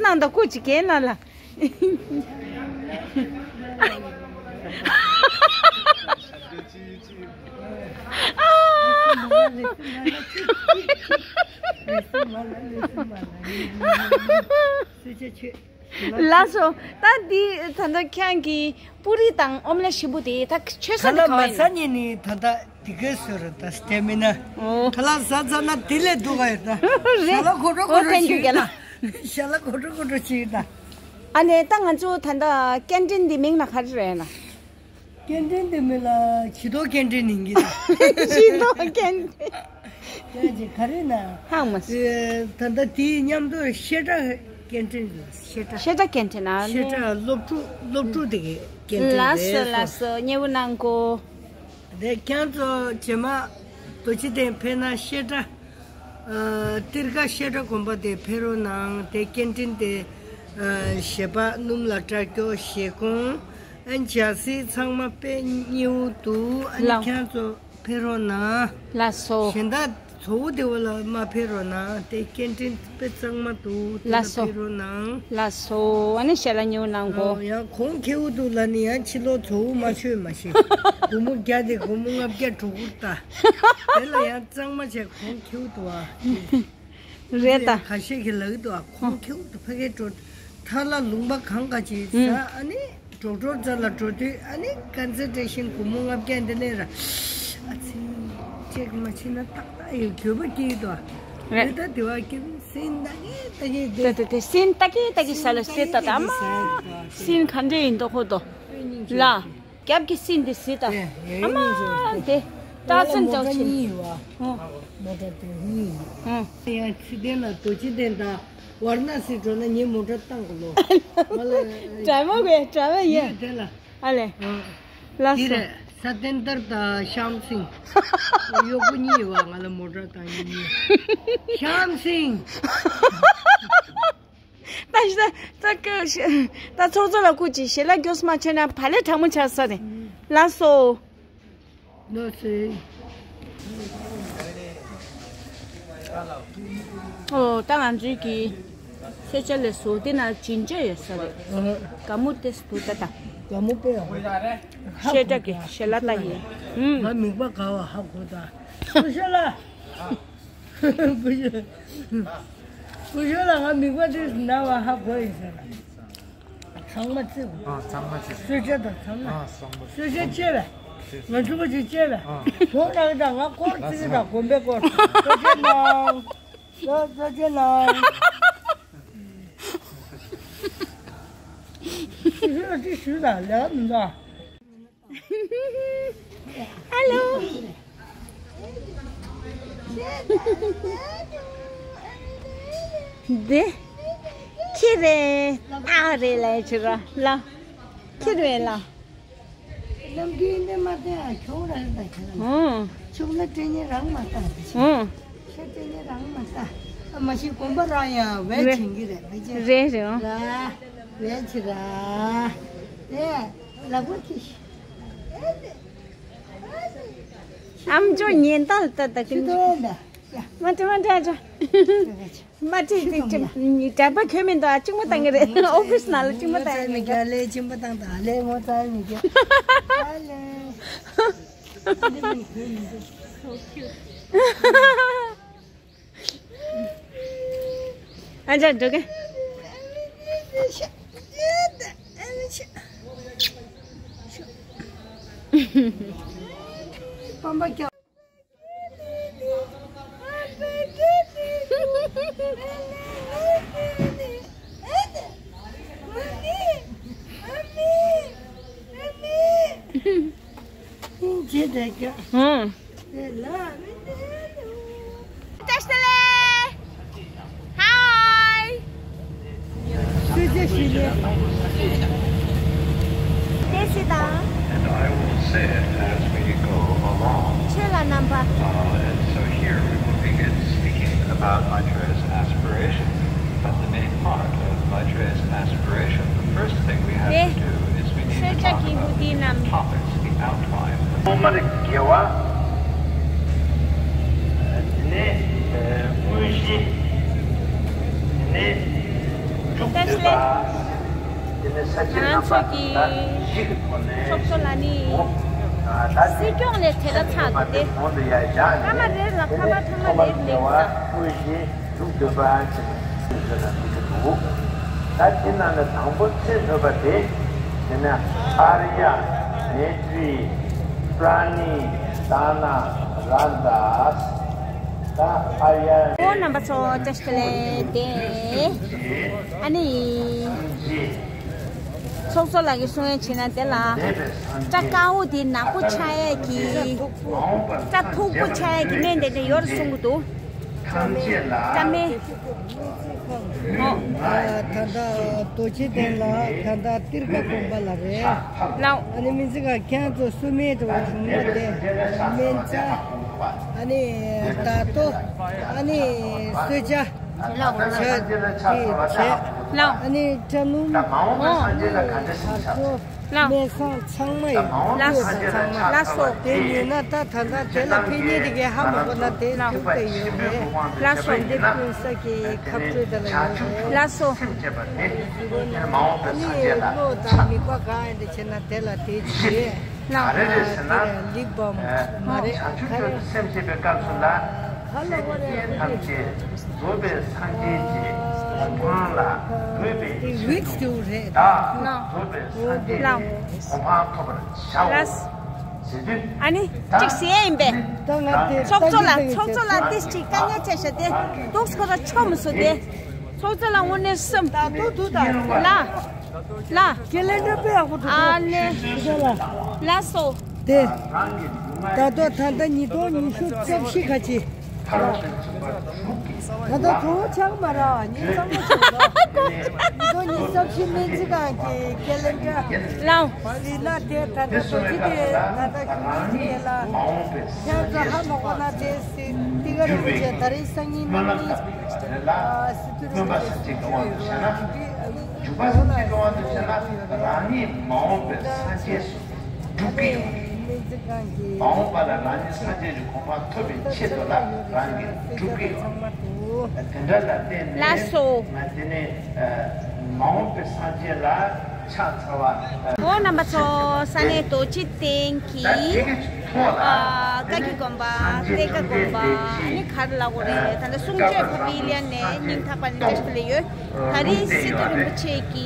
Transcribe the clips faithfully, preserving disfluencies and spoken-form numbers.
ནང་དང་ཁོ་ཅིག་གན་ལ་ལ། ལགས་སོ། ད་འདི་ད་ལྟ་ཁྱེད་ཀྱིས་པུ་རི་དང་ཨོམ་ལེ་ཞིམ་པོ་དེ་ད་ཆོས་ས་ཁ་ལག་དེ་ག་བ་ཡིན་ན། མ་ཟ་ཉིན་ནི་ད་ལྟ་དེ་གས་བཟོས་རེད། ད་སྟེ་མིན་ན། ཨོ། ཁ་ལག་ཟ་ཚར་ན་དེ་ལས་སྡུག་ག་ཡོད་ད། རེད། ཞལ་ལག་གོ་དྲོ་ཨོ་གོ་དྲོ་ཐེང་ཀྱུ་ཞིག་རྒན་ད། ལགས། ཞལ་ལག་གོ་དྲོ་གོ་དྲོ་ཞིག་ད། ཨ་ནེ་ད་ང་ཚོ་ད་ལྟ་ཀན་ཊིན་འདི་མིང་ལ་ག་རེ་རེད་ན། ཀན་ཊིན་འདི་མིང་ལ་བྱི་དོ་ཀན་ཊིན་ཡིན་གྱི་ད། བྱི་དོ་ཀན་ཊིན། ཀན་ཊིན་ག་རེ་ན། ཧང་མ་སི། ཨེ། ད་ལྟ་དེའི་མཉམ་དུ་བཤད་གྲྭ་ཀན་ཊིན་རེད། བཤད་གྲྭ། བཤད་གྲྭ་ཀན་ཊིན་ཨ་ནི། བཤད་གྲྭ་སློབ་ཕྲུག་སློབ་ཕྲུག་དེ་གའི་ཀན་ཊིན་རེད། ལགས་སོ་ལགས་སོ། མཉེས་པོ་གནང་གོ། དེ་ཁྱེད་ཚོ་རྗེས་མ་རྡོ་རྗེ་གདན་ཕེབས་ན་བཤད་གྲྭ། ཨ། གཏེར་ཁ་བཤད་གྲྭ་དགོན་པ་དེ་ཕེབས་རོགས་གནང་། དེ་ཀན་ཊིན་དེ། ཨ། བཞེས་པ་སྣུམ་ལ་སྐྲ་སྐྱོ་བཞེས་ཁོང་། ཨ། ཇ་སི་ཚང་མ་དཔེ་མཉེས་པོ་འདུག་ཨ་ནི་ལགས། ཁྱེད་ཚོ་ཕེབས་རོགས་གནང་། ལགས་སོ། གཞན་དག་ཚོ་བོ་དེ་བ་ལ་མ་ཕེབས་རོགས་གནང་། དེ་ཀན་ཊིན་དཔེ་གཙང་མ་འདུག་དེ་ལ་ལགས་སོ། ཕེབས་རོགས་གནང་། ལགས་སོ། ཨ་ནི་ཞལ་ལག་ཉོ་གནང་གོ། ཨ། ཡང་གོང་ཁེའུ་འདུག་ལ་ནི་ཡང་ཕྱི་ལོ་ཚོ་བོ་མ་ཆོད་མ་ཤེས། སྒོར་མོ་བརྒྱ་དེ་སྒོར་མོ་ལྔ་བརྒྱ་དྲུག་དགུ་ལྟ། དེ་ལ་ཡང་གཙང་མ་བྱས་གོང་ཁེའུ་འདུག་ཨ། རེད་ད། ཁ་ཤས་ཀྱིས་ལབ་ཀྱི་འདུག་ཨ། ཁོང་ཁྱེའུ་དུ་ཕ་གའི་འགྲོ། ཐ་ལ་ལུང་པ་གང་ག་ཅིག་ཟ། ཨ་ནི་ཌོག་ཊར་རྩ་ལ་འགྲོ་དུས་ཨ་ནི་ཀོན་སེན་ཊྲེ་ཤན་སྒོར་མོ་ལྔ་བརྒྱ་འདི་ནས་ར། ཨ་ཙི། ཅེག་མ་བྱེད་ན་ཏག་ཏག་ཡོད་འགྱོད་པ་སྐྱེ་ཡི་འདུག་ཨ། རེད། དེ་ད་དེ་བ་སྐྱེ་སིན་ད་གི་ད་གི་དེ། དེ་དེ་དེ་སིན་ད་གི་ད་གི་ས་ལ་སེ་ད་ད་མ། སིན་ག་འདྲ་ཡིན་འདུག་ཁོ་དོ། ལ། རྒྱབ་ཀྱི་སྲིན་འདི་སྲིད་དང་། ཨ་མ་དེ། སྟག་ཚང་འདྲ་ཆེན། མོ་ཊ་གཉིས་ཡོད་བ། མོ་ཊ་དེ་གཉིས་ཡོད། ཡང་ཚུལ་ལྡན་ལ་རྡོ་རྗེ་གདན་དང་ཝར་ན་སི་འགྲོ་ན་ངའི་མོ་ཊ་བཏང་གི་ལོ། ང་ལ་ཌ་རའི་ཝར་དགོས་ཌ་རའི་ཝར་ཡིན། དེ་ལ། ཨ་ལེ། ལགས་འདི་སོ། རེད། ས་ཏན་ཏར་དང་ཤམ་སིང་། གཡོག་པོ་གཉིས་ཡོད་བ། ང་ལ་མོ་ཊ་བཏང་གི་གཉིས། ཤམ་སིང་། ད་ཤི་ད་ད་ཀ་ཤི་ད་ཚོགས་གཙོ་ལ་སྐུ་མཁྱེན། ཞལ་ལག་མགྱོགས་མ་མཆོད་ན་བག་ལེབ་གྲང་མོ་ཆགས་ས་རེད། ལགས་སོ། ལགས་སོ། ཨོ་ད་ང་ཚོའི་གི་ཤེས་བྱ་ལས་བཟོ་དེ་ན་ཇིན་ཇར་ཡོད་ས་རེད། དགའ་མོ་ཏེས་བུ་ད་ད། དགའ་མོ་པེ་ཡ། ཤེས་བྱ་གི་ཞལ་ལག་ད་ཡིན། ང་མིག་པ་ག་བ་ཧ་གོ་ད། སུ་ཤེས་ལ། སྐུ་ཞབས། སྐུ་ཞབས་ལ་ང་མིག་པ་དེ་ན་བ་ཧ་གོ་ཡིན་ཟེར་ལ། ཚང་མ་བརྩི་དགོས། ཨ། ཚང་མ་བརྩི། གསོལ་ཇ་དང་ཚང་མ། ཨ། ཚང་མ། གསོལ་ཇ་བཅད་པས། ང་ཚོ་བ་ཅིག་བཅད་པས། ཨ། ཁོང་རང་དང་ང་སྐོར་བརྩི་གི་དང་དགོན་པའི་སྐོར། གསོལ་ཇ་གནང་། གསོལ་ཇ་གནང་། སྐུ་ཞབས་ལ་དེ་ཞུས་དང་ལས་ཀ་མི་འདུག་ཨ། ཧ་ལོ། འདི། ཁྱི་རེད། ཨ་རེད་ལ་ཆུ་ར་ལ། ཁྱི་རེད་ལ། ནམ་རྒྱུན་འདི་མ་བསྟན་ཨ་ཁྱོང་ར་ད་ཁྱེད་རང་། ཨོ། ཕྱུགས་ལ་སྤྲད་ཉེ་རང་མ་ལྟ། ཨོ། ཤ་སྤྲད་ཉེ་རང་མ་ལྟ། ཨ་མ་ཤི་གོམ་པ་རང་ཡང་བས་བྱིན་གྱི་རེད་བས་ཅེ། རེད་རེད་ཨོ། ར། བས་ཆི་ར། དེ། ལག་པ་ཁྱི་ཤི། ཨམ་ཅོག་ཉན་ཏལ་ཏ་ཏ་ཀི། མ་ཏི་མ་ཏི་ཨ་ཅོ། མ་ཏི་ཏི་ཅི། གྲྭ་པ་ཁྱོད་མིན་ཏོ་ཨ་གཅིག་མ་བཏང་གི་རེད། ཨོ་ཕིས་ནང་ལ་གཅིག་མ་བཏང་གི་རེད། ལས་གཅིག་མ་བཏང་ད་ལས་ངོ་ཚ་མི་རྒྱ། ཨ་ལས། ཨ་ཅག་འགྲོ་གི། སྤམ་པ་ཀྱང་། ཧུང་། བཀྲ་ཤིས་བདེ་ལེགས། ཧའི། སུས་ཅི་ཞིག་ལས། དེ་སྲིད་དང་། And I will say it as we go along. ཆོས་ལ་རྣམ་པ། Uh, and so here we will begin speaking about Maitreya's aspiration. But the main part of Maitreya's aspiration, the first thing we have to do is we need to talk about the topics, the outline. ཐོག་མར་དགེ་བ། དེ་ནས་དངོས་གཞི། དེ་ནས་འཇུག་ ང་རང་ཚོ་གི་ཚོགས་གཙོ་ལགས་ནི་སྲིད་སྐྱོང་ལས་དེ་ལ་ཚགས་འདུག་སྟེ། སྐར་མ་རེ་ལ་སྐར་མ་ཐ་མ་རེ་ལེན་དགོས་ས། ད་དེ་ནང་ནས་དང་པོ་ཚེ་འཕོས་པ་དེ། དེ་ནས་ཨཱརྱ། མེ་ཏྲི། པྲ་ཎི། ད་ན། ར་ད། ད་ཨཱརྱ། ཨོ་རྣམ་པ་ཚོ་བཀྲ་ཤིས་བདེ་ལེགས། དེ་ཨ་ནི། ཚོགས་གཙོ་ལགས་ཀྱིས་གསུང་ཡས་བྱས་ན་དེ་ལ། སྐྲ་དཀར་པོ་དེ་ནག་པོ་ཆགས་ཡས་ཀྱི། སྐྲ་མཐུག་པོ་ཆགས་ཡས་ཀྱི་སྨན་དེ་འདྲ་ཡོད་རེད་གསུང་གི་འདུག་སྐྲ་སྨན། ཨོ། ད་ལྟ་རྡོ་རྗེ་གདན་ལ་ད་ལྟ་གཏེར་ཁ་དགོན་པ་ལ་རེད། ལགས། ཨ་ནི་སྨན་རྩིས་ཁང་ཁྱེད་ཚོ་སུ་མེད་དུ་བ་བྱུང་བ་དེ། སྨན་རྩྭ། ཨ་ནི་ད་ལྟོ། ཨ་ནི་གསོལ་ཇ། ལགས། ཇ་དེ་བྱས། ལགས། ཨ་ནི་སྐྲ་སྣུམ། ཨོ། ཨ་ནི་བར་སྐོར། ལགས། སྨན་བཟང་ཚང་མ་ཡིན། ལགས་སོ། ཚང་མ། ལགས་སོ། དེ་ཉོས་ན་ད་ད་ལྟ་དེ་ལ་ཕན་ཉེ་དེ་གའི་ཧ་མ་གོ་ན་དེ། ལགས། ཐུག་པའི་ཡོད་རེད། ལགས་སོ། དེ་འདི་ཀུན་ས་གི་ཁབ་སྤྲོད་དེ་ལ་ཡོད་རེད། ལགས་སོ། ཨ་ནི་བློ་དང་མིག་པ་གང་ཡིན་དེ་བྱས་ན་དེ་ལ་དེ་བྱེད། ལགས། ཨ་དེ་ལིབ་བམ་མ་རེད། ཨ་ག་རེ། སེམས་བསྐྱེད་པའི་སྐབས་སུ་ལ། ག་ལ་བ་རེད། ཐམས་ཅད་རྫོགས་པའི་སངས་རྒྱས་ཀྱི་གོ་འཕང་ལ་འགོད་པའི་ཆེད་དུ། དེ་ཝིག་སི་དེ་རེད། ད་རྫོགས་པའི་སངས་རྒྱས་ཀྱི་གོ་འཕང་ཐོབ་པར་བྱའོ། ལགས། ཨ་ནི་གཅིག་ཟེར་ཡིན་པས། ད་ང་དེ་ཚོགས་གཙོ་ལ། ཚོགས་གཙོ་ལ་ཏིས་གཅིག་དཀའ་ངལ་ཆེ་ཤ་དེ་འདུག་ཁོ་ར་ཆོ་མི་སོ་དེ། ཚོགས་གཙོ་ལ་དངོས་གནས་སེམས། ད་དུ་དུ་ད། ལ། ལ། ཁེ་ལེན་འདྲ་པའི་ཨ་ཁུ་དུ། ཨ་ནེ། ལ་སོ། དེ། ད་ལྟ་ད་ལྟ་ཉིས་སྟོང་ཉི་ཤུ་རྩ་བཞི་ཁ་ཆེ། ད་ལྟ་གྲོ་བོ་ཆགས་མ་ར་ཉིན་གཙང་མ་ཆགས་ར། ཉིས་སྟོང་ཉི་ཤུ་རྩ་བཞི་སྨན་རྩིས་ཁང་གི་ཁེ་ལེན་འདྲ། ལའོ། ཟིན་ན་དེ་ད་ལྟ་རྡོ་རྗེ་དེ་ད་ལྟ་གཞུང་གི་དེ་ལ་ཁྱེད་ཚོ་ཧ་མ་གོ་ན་དེ་སྲིད་ཏི་ག་རིན་པོ་ཆེ་ད་རེས་སང་ཉིན་གཉིས་སྲིད་ཏུ་རིན་པོ་ཆེ་སྲིད་ཏུ་ཡོད་རེད། འཇུག་པ་སེམས་ཀྱི་ཀ་བ་དུ་བྱས་ན་རང་ཉིད་མ་འོངས་པའི་སངས་རྒྱས་སུ་འགྲུབ་ཀྱི་ཡོད་རེད། མ་འོངས་པ་ལ་རང་ཉིད་སངས་རྒྱས་ཀྱི་གོ་འཕང་ཐོབ་པའི་ཆེད་དུ་ལ་རང་གིས་སྒྲུབ་ཀྱི་ཡོད་རེད། དེ་འདྲ་ལ་བརྟེན་ནས་ལགས་སོ། ང་དེ་ནས་མ་འོངས་པའི་སངས་རྒྱས་ལ་ཕྱག་འཚལ་བ། ཨོ་རྣམ་པ་ཚོ། ས་གནས་རྡོ་རྗེ་གདན་གྱི་ཨ་བཀའ་བརྒྱུད་དགོན་པ། གཏེར་ཁ་དགོན་པ། ཨ་ནི་ག་རེ་ལབ་དགོས་རེད། ད་ལྟ་གསུང་ཆོས་ཕ་བི་ལི་ཡན་ནས་སྙིང་ཐག་པ་ནས་བཀྲ་ཤིས་བདེ་ལེགས་ཡོད། ད་རེས་སི་ཏུ་རིན་པོ་ཆེ་གི་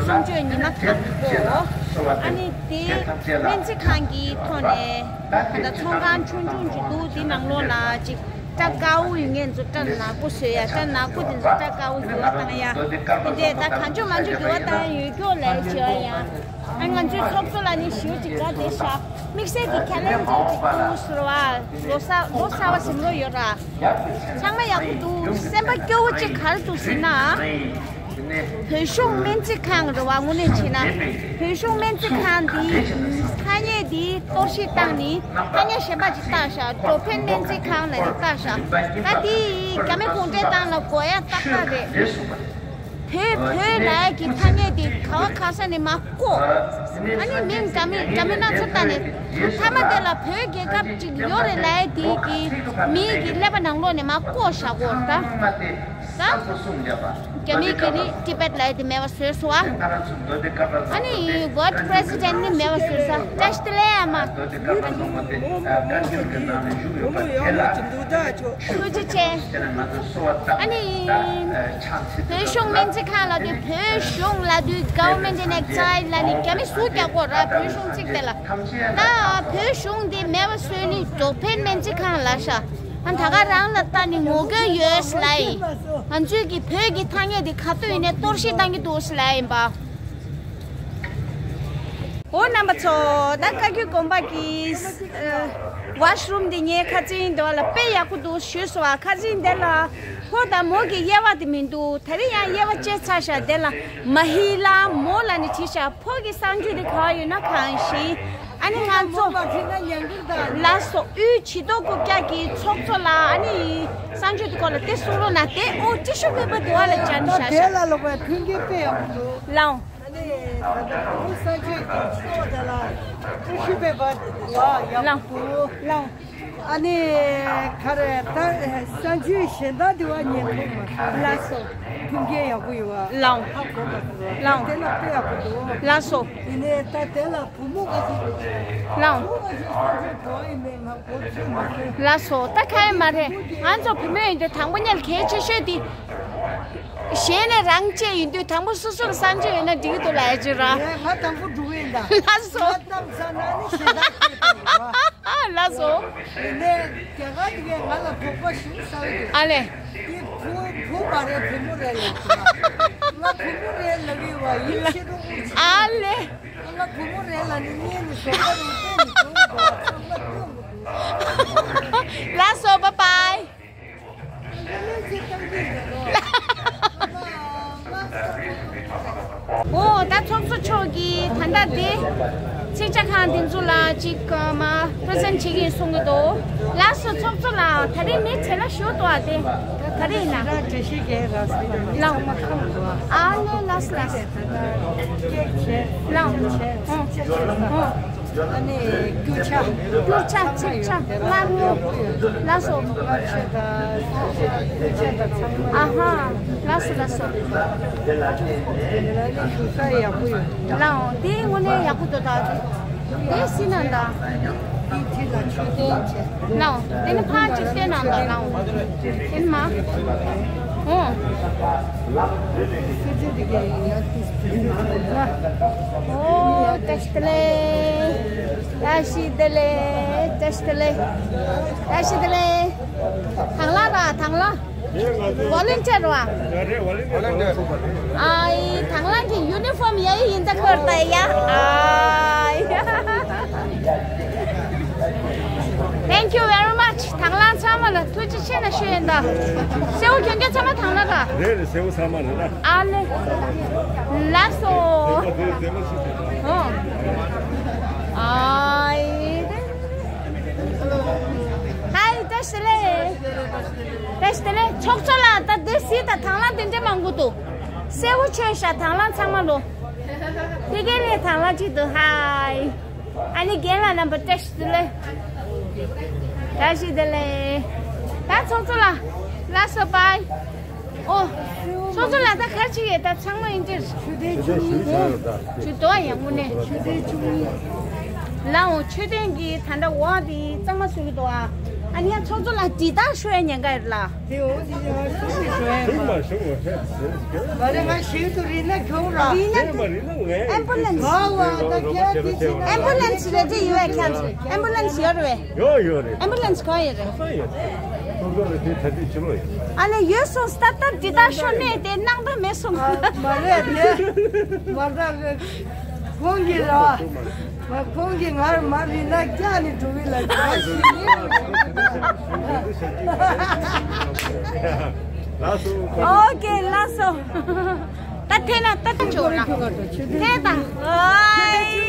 གསུང་ཆོས་ཉི་མ་དང་པོ། ཨ་ནི་དེ་སྨན་རྩིས་ཁང་གི་ཐོག་ནས་ད་ལྟ་ཚོང་ཁང་ཆུང་ཆུང་ཅིག་འདུག་དེ་ནང་ལོགས་ལ་ཅིག་སྐྲ་དཀར་པོ་ཡོད་མཁན་ཚོ་སྐྲ་ནག་པོ་བཟོས་ཡ། སྐྲ་ནག་པོ་དེ་ཚོ་སྐྲ་དཀར་པོ་འགྱུར་བ་བཏང་ཡ། དེ་འདྲས་ད་གང་བྱུང་མང་བྱུང་འགྱུར་བ་བཏང་ཡ་ཡོད་སྐྱོ་ལས་བྱེད་ཡ། ཨ་ང་ཚོའི་ཚོགས་གཙོ་ལགས་ནི་ཞུ་ཅིག་དགའ་བདེ་ཤག་དམིགས་བསལ་གྱི་ཁས་ལེན་ཅིག་ཅིག་འདུག་ཟེར་བ། ལོ་གསར་ལོ་གསར་བ་ཟིན་ལོ་ཡོད་ར། ཚང་མ་ཡག་པོ་འདུག་སེམས་པ་སྐྱོ་བོ་ཅིག་ག་རེ་འདུག་ཟེར་ན། བོད་གཞུང་སྨན་རྩིས་ཁང་རེད་བ། དངོས་གནས་བྱས་ན་བོད་གཞུང་སྨན་རྩིས་ཁང་འདི་ཐ་སྙད་འདི་གཏོར་བཤིག་བཏང་ནི། ཐ་སྙད་གཞན་པ་ཅིག་བཏགས་ཤག་འགྲོ་ཕན་སྨན་རྩིས་ཁང་ལབ་ནི་བཏགས་ཤག་ད་འདི་རྒྱ་མི་གུང་ཁྲན་ཏང་ལ་དགོས་ཡ་ཏག་ཏག་རེད། བོད་བོད་ལབ་ཡ་གི་ཐ་སྙད་འདི་ག་བ་ག་ས་ནས་མར་བཀོག་ཨ་ནི་མི་འདྲ་མི་འདྲ་མི་སྣ་ཚོགས་བཏང་ནས་མཐའ་མ་དེ་ལ་བོད་རྒྱལ་ཁབ་ཅིག་ཡོད་རེད་ལབ་ཡ་དེ་གི་མི་གི་ཀླད་པ་ནང་ལོགས་ནས་མར་བཀོག་བཞག་གོ་ད། ད་རྒྱ་མི་གི་ནི་ཊི་བེཊ་ལབ་ཡ་དེ་མེད་པ་བཟོས་སོང་ཨ། ཨ་ནི་ཝར་ལྡ་པི་རེ་སི་ཌེན་ཊི་ནི་མེད་པ་བཟོས་སོང་། བཀྲ་ཤིས་བདེ་ལེགས་ཨ་མ། ཐུགས་རྗེ་ཆེ། ཨ་ནི། བོད་གཞུང་སྨན་རྩིས་ཁང་ལབ་དུས་བོད་གཞུང་ལབ་དུས་government in exile ལབ་ནི་རྒྱ་མི་ཟུག་རྒྱག་གོ་ར། བོད་གཞུང་གཅིག་དེ་ལ། ད་བོད་གཞུང་འདི་མེད་པ་བཟོས་ནི་འགྲོ་ཕན་སྨན་རྩིས་ཁང་ལབ་ཤག་ཨ་ད་ག་རང་ལ་ལྟ་ནི་ངོ་རྒོལ་ཡོད་ལབ་ཡིན། ང་ཚོའི་གི་བོད་ཀྱི་ཐ་སྙད་འདི་ག་དུས་ཡིན་ནའི་གཏོར་བཤིག་བཏང་གི་འདུག་ལབ་ཡིན་པ། འོ་རྣམ་པ་ཚོ། ད་བཀའ་བརྒྱུད་དགོན་པ་གི་ཨ་ཝ་ཤ་རུམ་འདི་ངའི་ཁ་ཚིག་འདི་བ་ལ་དཔེ་ཡག་པོ་འདུག་ཞུས་སོང་བ། ཁ་ཚིག་འདི་ལ་ཕོ་དང་མོ་གི་དབྱེ་བ་དེ་མི་འདུག་ད་རེས་ཡང་དབྱེ་བ་བཅད་ཚར་ཤག་འདི་ལ་མ་ཧི་ལ་མོ་ལ་ནི་བྲིས་ཤག་ཕོ་གི་གསང་སྤྱོད་དེ་ག་བ་ཡོད་ན་གང་ཞིག་ཨ་ནི་ང་ཚོ་ལ་སོགས་དབུས་བྱི་དོ་ཀུ་ཀྱག་གི་ཚོགས་གཙོ་ལ་ཨ་ནི་གསང་སྤྱོད་དེ་སྐོར་ལ་དེ་གསུང་རོགས་གནང་། དེ་ཨོ་ཅི་ཤུ་མེད་པ་འདུག་བ་ལ་སྦྱར་ནི་ཤག་ཤག་དེ་ལ་ལོག་པའི་མཐུན་རྐྱེན་དཔེ་ཡག་པོ་འདུག་ལའོ། ཨ་ནི་ད་ལྟ་བོད་ས་ཆོས་ཀྱི་སྤྱི་ཚོགས་དེ་ལ་ཀྲུའུ་ཞི་པའི་བར་དུ་ཡག་པོ་འདུག་ལའོ། ཨ་ནི་ག་རེ་ད་གསར་འགྱུར་གཞན་དག་དེ་བ་ཉན་ཐུབ་མ་སོང་། ལགས་སོ། ཐུགས་འགན་ཡག་པོ་ཡོད་བ། ལགས། ཧ་གོ་མ་སོང་བ། ལགས། དེ་ལ་དཔེ་ཡག་པོ་འདུག་ལགས་སོ། ཡིན་ནའི་ད་དེ་ལ་བུ་མོ་ག་ཚོད་འདུག་ལགས། བུ་མོ་ག་ཚོད་གསར་འགྱུར་འགྲོ་ཡི་མེད་ང་གོ་ཚོད་མ་སོང་། ལགས་སོ། ད་ག་ཡེ་མ་རེད། ང་ཚོ་བུ་མོ་ཡིན་དུས་དང་པོ་ཉིད་གལ་ཆེ་ཤོས་དེ། གཞན་ནས་རང་བཅས་ཡིན་དུས་དང་པོ་སོ་སོར་གསར་འགྱུར་ཡོད་ན་འགྲིག་གི་འདུག་ལབ་ཡ་ཅིག་ར། ངས་ང་དང་པོ་འགྲོ་གི་ཡིན་ད། ལགས་སོ། ང་གཏམ་ཚར་ན་ནི་གཞན་དག་ཁྱེད་དང་ཡོད་བ། ལགས་སོ། ཡིན་ནའི་རྒྱ་གར་དེ་གས་ང་ལ་དོགས་པ་ཞིག་ཟ་གི་འདུག་ཨ་ལེ། འདི་བུ་བུ་མ་རེད་བུ་མོ་རེད་ལབ་ཀྱི་ང་བུ་མོ་རེད་ལབ་ཀྱི་བ་ཡིན་ཕྱི་དྲོ་དབུགས་ཆད། ཨ་ལེ། ང་བུ་མོ་རེད་ལབ་ནི་གཉིས་ནི་ཟོག་པ་རུ་བསྟན་ནས་འགྲོ་གི་འདུག་ཚང་མ་སྟོན་གི་འདུག་ལགས་སོ། བཱའི་བཱའི། འོ་ད་ཚོགས་གཙོ་མཆོག་གིས་ད་ལྟ་དེ་ཚིག་ཇ་ཁང་འདི་ཚོ་ལ་ཅིག་མ་པི་རི་ཛེན་བྱེད་ཀྱིན་གསུང་གི་འདུག་ལགས་སོ། ཚོགས་གཙོ་ལགས། ད་རེས་མི་བྱེད་ལ་ཞུ་དོ་ཨ་དེ་ག་རེ་ཡིན་ན། ལགས། ཨ་ལེ་ལགས་སོ་ལགས་སོ། ལགས། ཨ་ནི་རྒྱུ་ཆ། རྒྱུ་ཆ་ཚིག་ཆ་མངར་མོ། ལགས་སོ། ཨ་ཧ། ལགས་སོ་ལགས་སོ། ལགས་འོང་། དེ་དངོས་གནས་ཡག་པོ་འདུག་ད་དེ་སྲིད་ན་ད། ལགས་འོང་། དེ་ནི་ཕར་ཅིག་བལྟས་ན་ད་ལགས་འོང་། དེ་ནི་མ། འོང་། ཨོ། བཀྲ་ཤིས་བདེ་ལེགས། བཀྲ་ཤིས་བདེ་ལེགས། བཀྲ་ཤིས་བདེ་ལེགས། བཀྲ་ཤིས་བདེ་ལེགས། དང་བླངས་ར་དང་བླངས། ཝོ་ལན་ཊི་ཡར་བ། ཨའི་དང་བླངས་ཀྱི་ཡུ་ནི་ཧྥོམ་ཡ་ཡི་ཡིན་ད་ཁར་ད་ཡ། ཨའི། Thank you very much. དང་བླངས་ཚང་མ་ལ་ཐུགས་རྗེ་ཆེ་ན་ཞུ་ཡིན་ད། སེའུ་གྱོན་རྒྱུ་ཚང་མ་དང་བླངས་ར། རེད་རེད། སེའུ་ཚང་མ་རེད་ད། ཨ་ལེ། ལགས་སོ། ཨོ། ཨའི་རེད། ཧའི། བཀྲ་ཤིས་བདེ་ལེགས། བཀྲ་ཤིས་བདེ་ལེགས། ཚོགས་གཙོ་ལགས། ད་འདི་སྲིད་ད་དང་བླངས་དེ་འདྲ་མང་པོ་འདུག་སེའུ་མཆོད་ཤག་དང་བླངས་ཚང་མ་ལོ། དེ་གས་ལས་དང་བླངས་གཅིག་འདུག་ཧའི། ཨ་ནི་རྒན་ལགས་རྣམ་པ་བཀྲ་ཤིས་བདེ་ལེགས། བཀྲ་ཤིས་བདེ་ལེགས། ད་ཚོགས་གཙོ་ལགས། ལགས་སོ། བཱའི། ཨོ། ཚོགས་གཙོ་ལགས། ད་ག་རེ་བྱེད་ཀྱི་ད་ཚང་མ་ཨིན་ཏེ། ཆུ་དེ་ཆུ་མི་ཡོད། ཆུ་དོ་ཡང་དངོས་གནས། ཆུ་དེ་ཆུ་མི་ཡོད། ལགས་འོང་། མཆོད་རྟེན་གྱི་ད་ལྟ་འོག་དེ་གཙང་མ་བཟོ་གི་འདུག་ཨ། ཨ་ནི་ཡང་ཚོགས་གཙོ་ལགས་དྲིལ་བསྒྲགས་ཤོད་ཡ་ཉེན་ཁ་ཡོད་ལ། དེ་འོག་དེ་ཡང་ཤོད་མི་ཤོད་ཡ་མ། མ་རེད། ང་ཞིག་ཏུ་རིན་ན་གྱོང་ར། རིན་ན་དེ། ཨེམ་བུ་ལན་སི། ཨ་བ་ད་ཁྱེད་དེ་ཅི་ན། ཨེམ་བུ་ལན་སི་རེད་དེ་ཡོད་ཡ། ཁྱེད་ཨེམ་བུ་ལན་སི་ཡོད་རེད་བས། ཡོད་ཡོད་རེད། ཨེམ་བུ་ལན་སི་གང་ཡོད་རེད། གང་ཡོད་རེད། ཁོང་ཚོ་ལ་དེ་ད་དུས་ཕྱི་ལོགས་ཡོད། ཨ་ལེ་ཡོད་སོང་། སྟབས་སྟབས་འདི་ལྟར་ཤོར་ནས་དེ་སྣང་དག་མེད་སོང་། མ་རེད་དེ། མ་རེད། ཁོང་གིས་ར། ཁོང་གིས་ང་མ་རིན་ན་སྐྱག་ནས་འགྲོ་གི་ལ་ཞིག་ཡིན། ལགས་སོ། ཨོ་ཀེ། ལགས་སོ། ད་ཐེ་ན་ད་ཐེ་ཆོག་ན་ཐེ་དང་། ཨའི།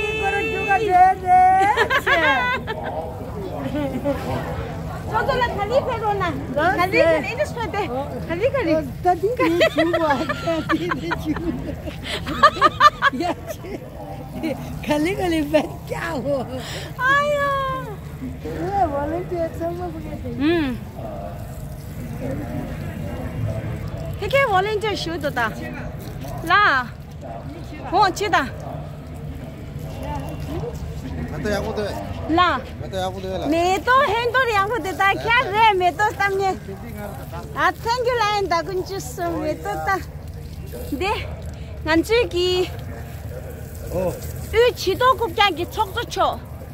ཚོགས་གཙོ་ལགས་ག་ལེར་ཕེབས་རོགས་གནང་། ག་ལེར་ག་ལེར་ཨེ་འདྲ་ཤོད་དེ། ག་ལེར་ག་ལེར། ད་འདི་ནས་བྱུང་བ། ད་འདི་ནས་བྱུང་བ། ཡ་ཆེ། ག་ལེར་ག་ལེར་བན་སྐྱག་འོ། ཨ་ཡ། ཝོ་ལན་ཊི་ཡར་ཚང་མ་ཕ་གི་དེ། ཨུམ། ཕ་གིའི་ཝོ་ལན་ཊི་ཡར་ཞུ་དོ་ད། ལ། ཧོ་ཆི་ད། ང་ད་ཡག་པོ་འདུག་ལ། ང་ད་ཡག་པོ་འདུག་ལ། མེ་ཏོག་ཧན་ཏོར་ཡག་པོ་འདུག་ད་ཁྱེད་རེད་མེ་ཏོག་བཏབ་ཉེ། ཨ། ཐེང་ཀྱུ་ལ་ཡིན་ད་ཀུན་ཅི་སུ་མེ་ཏོག་ད། འདི། ང་ཚོའི་གི། ཨོ། དབུས་བྱེ་ཐང་རྐུབ་བཀྱག་གི་ཚོགས་གཙོ་མཆོག་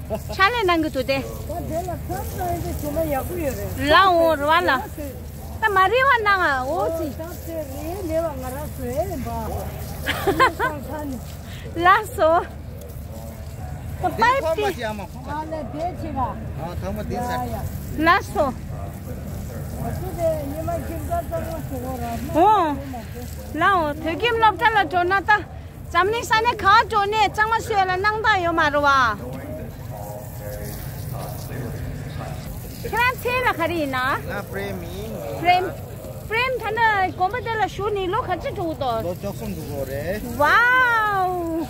ཕྱག་ལས་གནང་གི་འདུག་སྟེ། ད་དེ་ལ་ཁ་ས་ཡིན་དེ་བྱེ་མ་ཡག་པོ་ཡོད་རེད། ལ་འོང་རུ་བ་ལ། ད་མ་རི་བ་གནང་ཨ་འོ་ཙི། ད་དེ་རེད་ལེ་བ་ང་ར་སོ་ཨེ་ལེ་འབའ། ལ་སོ། ད་པའི་པི། ཨ་ལེ་དེ་ཆེ་ག་ཨ་ཐ་མ་དེ་ཡ་ས། ཡ། ལ་སོ། ཨ་ཙི་དེ་ཉི་མ་ཁྱིམ་ཚང་གཙང་མ་བྱེད་དགོས་ར། འོ། ལ་འོ་བོད་ཁྱིམ་སློབ་གྲྭ་ལ་འགྲོ་ན་ད། འཛམ་གླིང་ས་གནས་ག་འགྲོ་ནས་གཙང་མ་བཟོས་ལ་སྣང་དག་ཡོད་མ་རེད་བ། ཁྱེད་རང་མཚན་ལ་ག་རེ་ཡིན་ན། ང་པྲེམ་ཡིན། པྲེམ། པྲེམ་ད་ནི་དགོན་པ་དེ་ལ་བཞུགས་ནས་ལོ་ག་ཚོད་འགྲོ་གི་འདུག་ལོ་བཅུ་གསུམ་འགྲོ་གི་རེད། ཝའོ།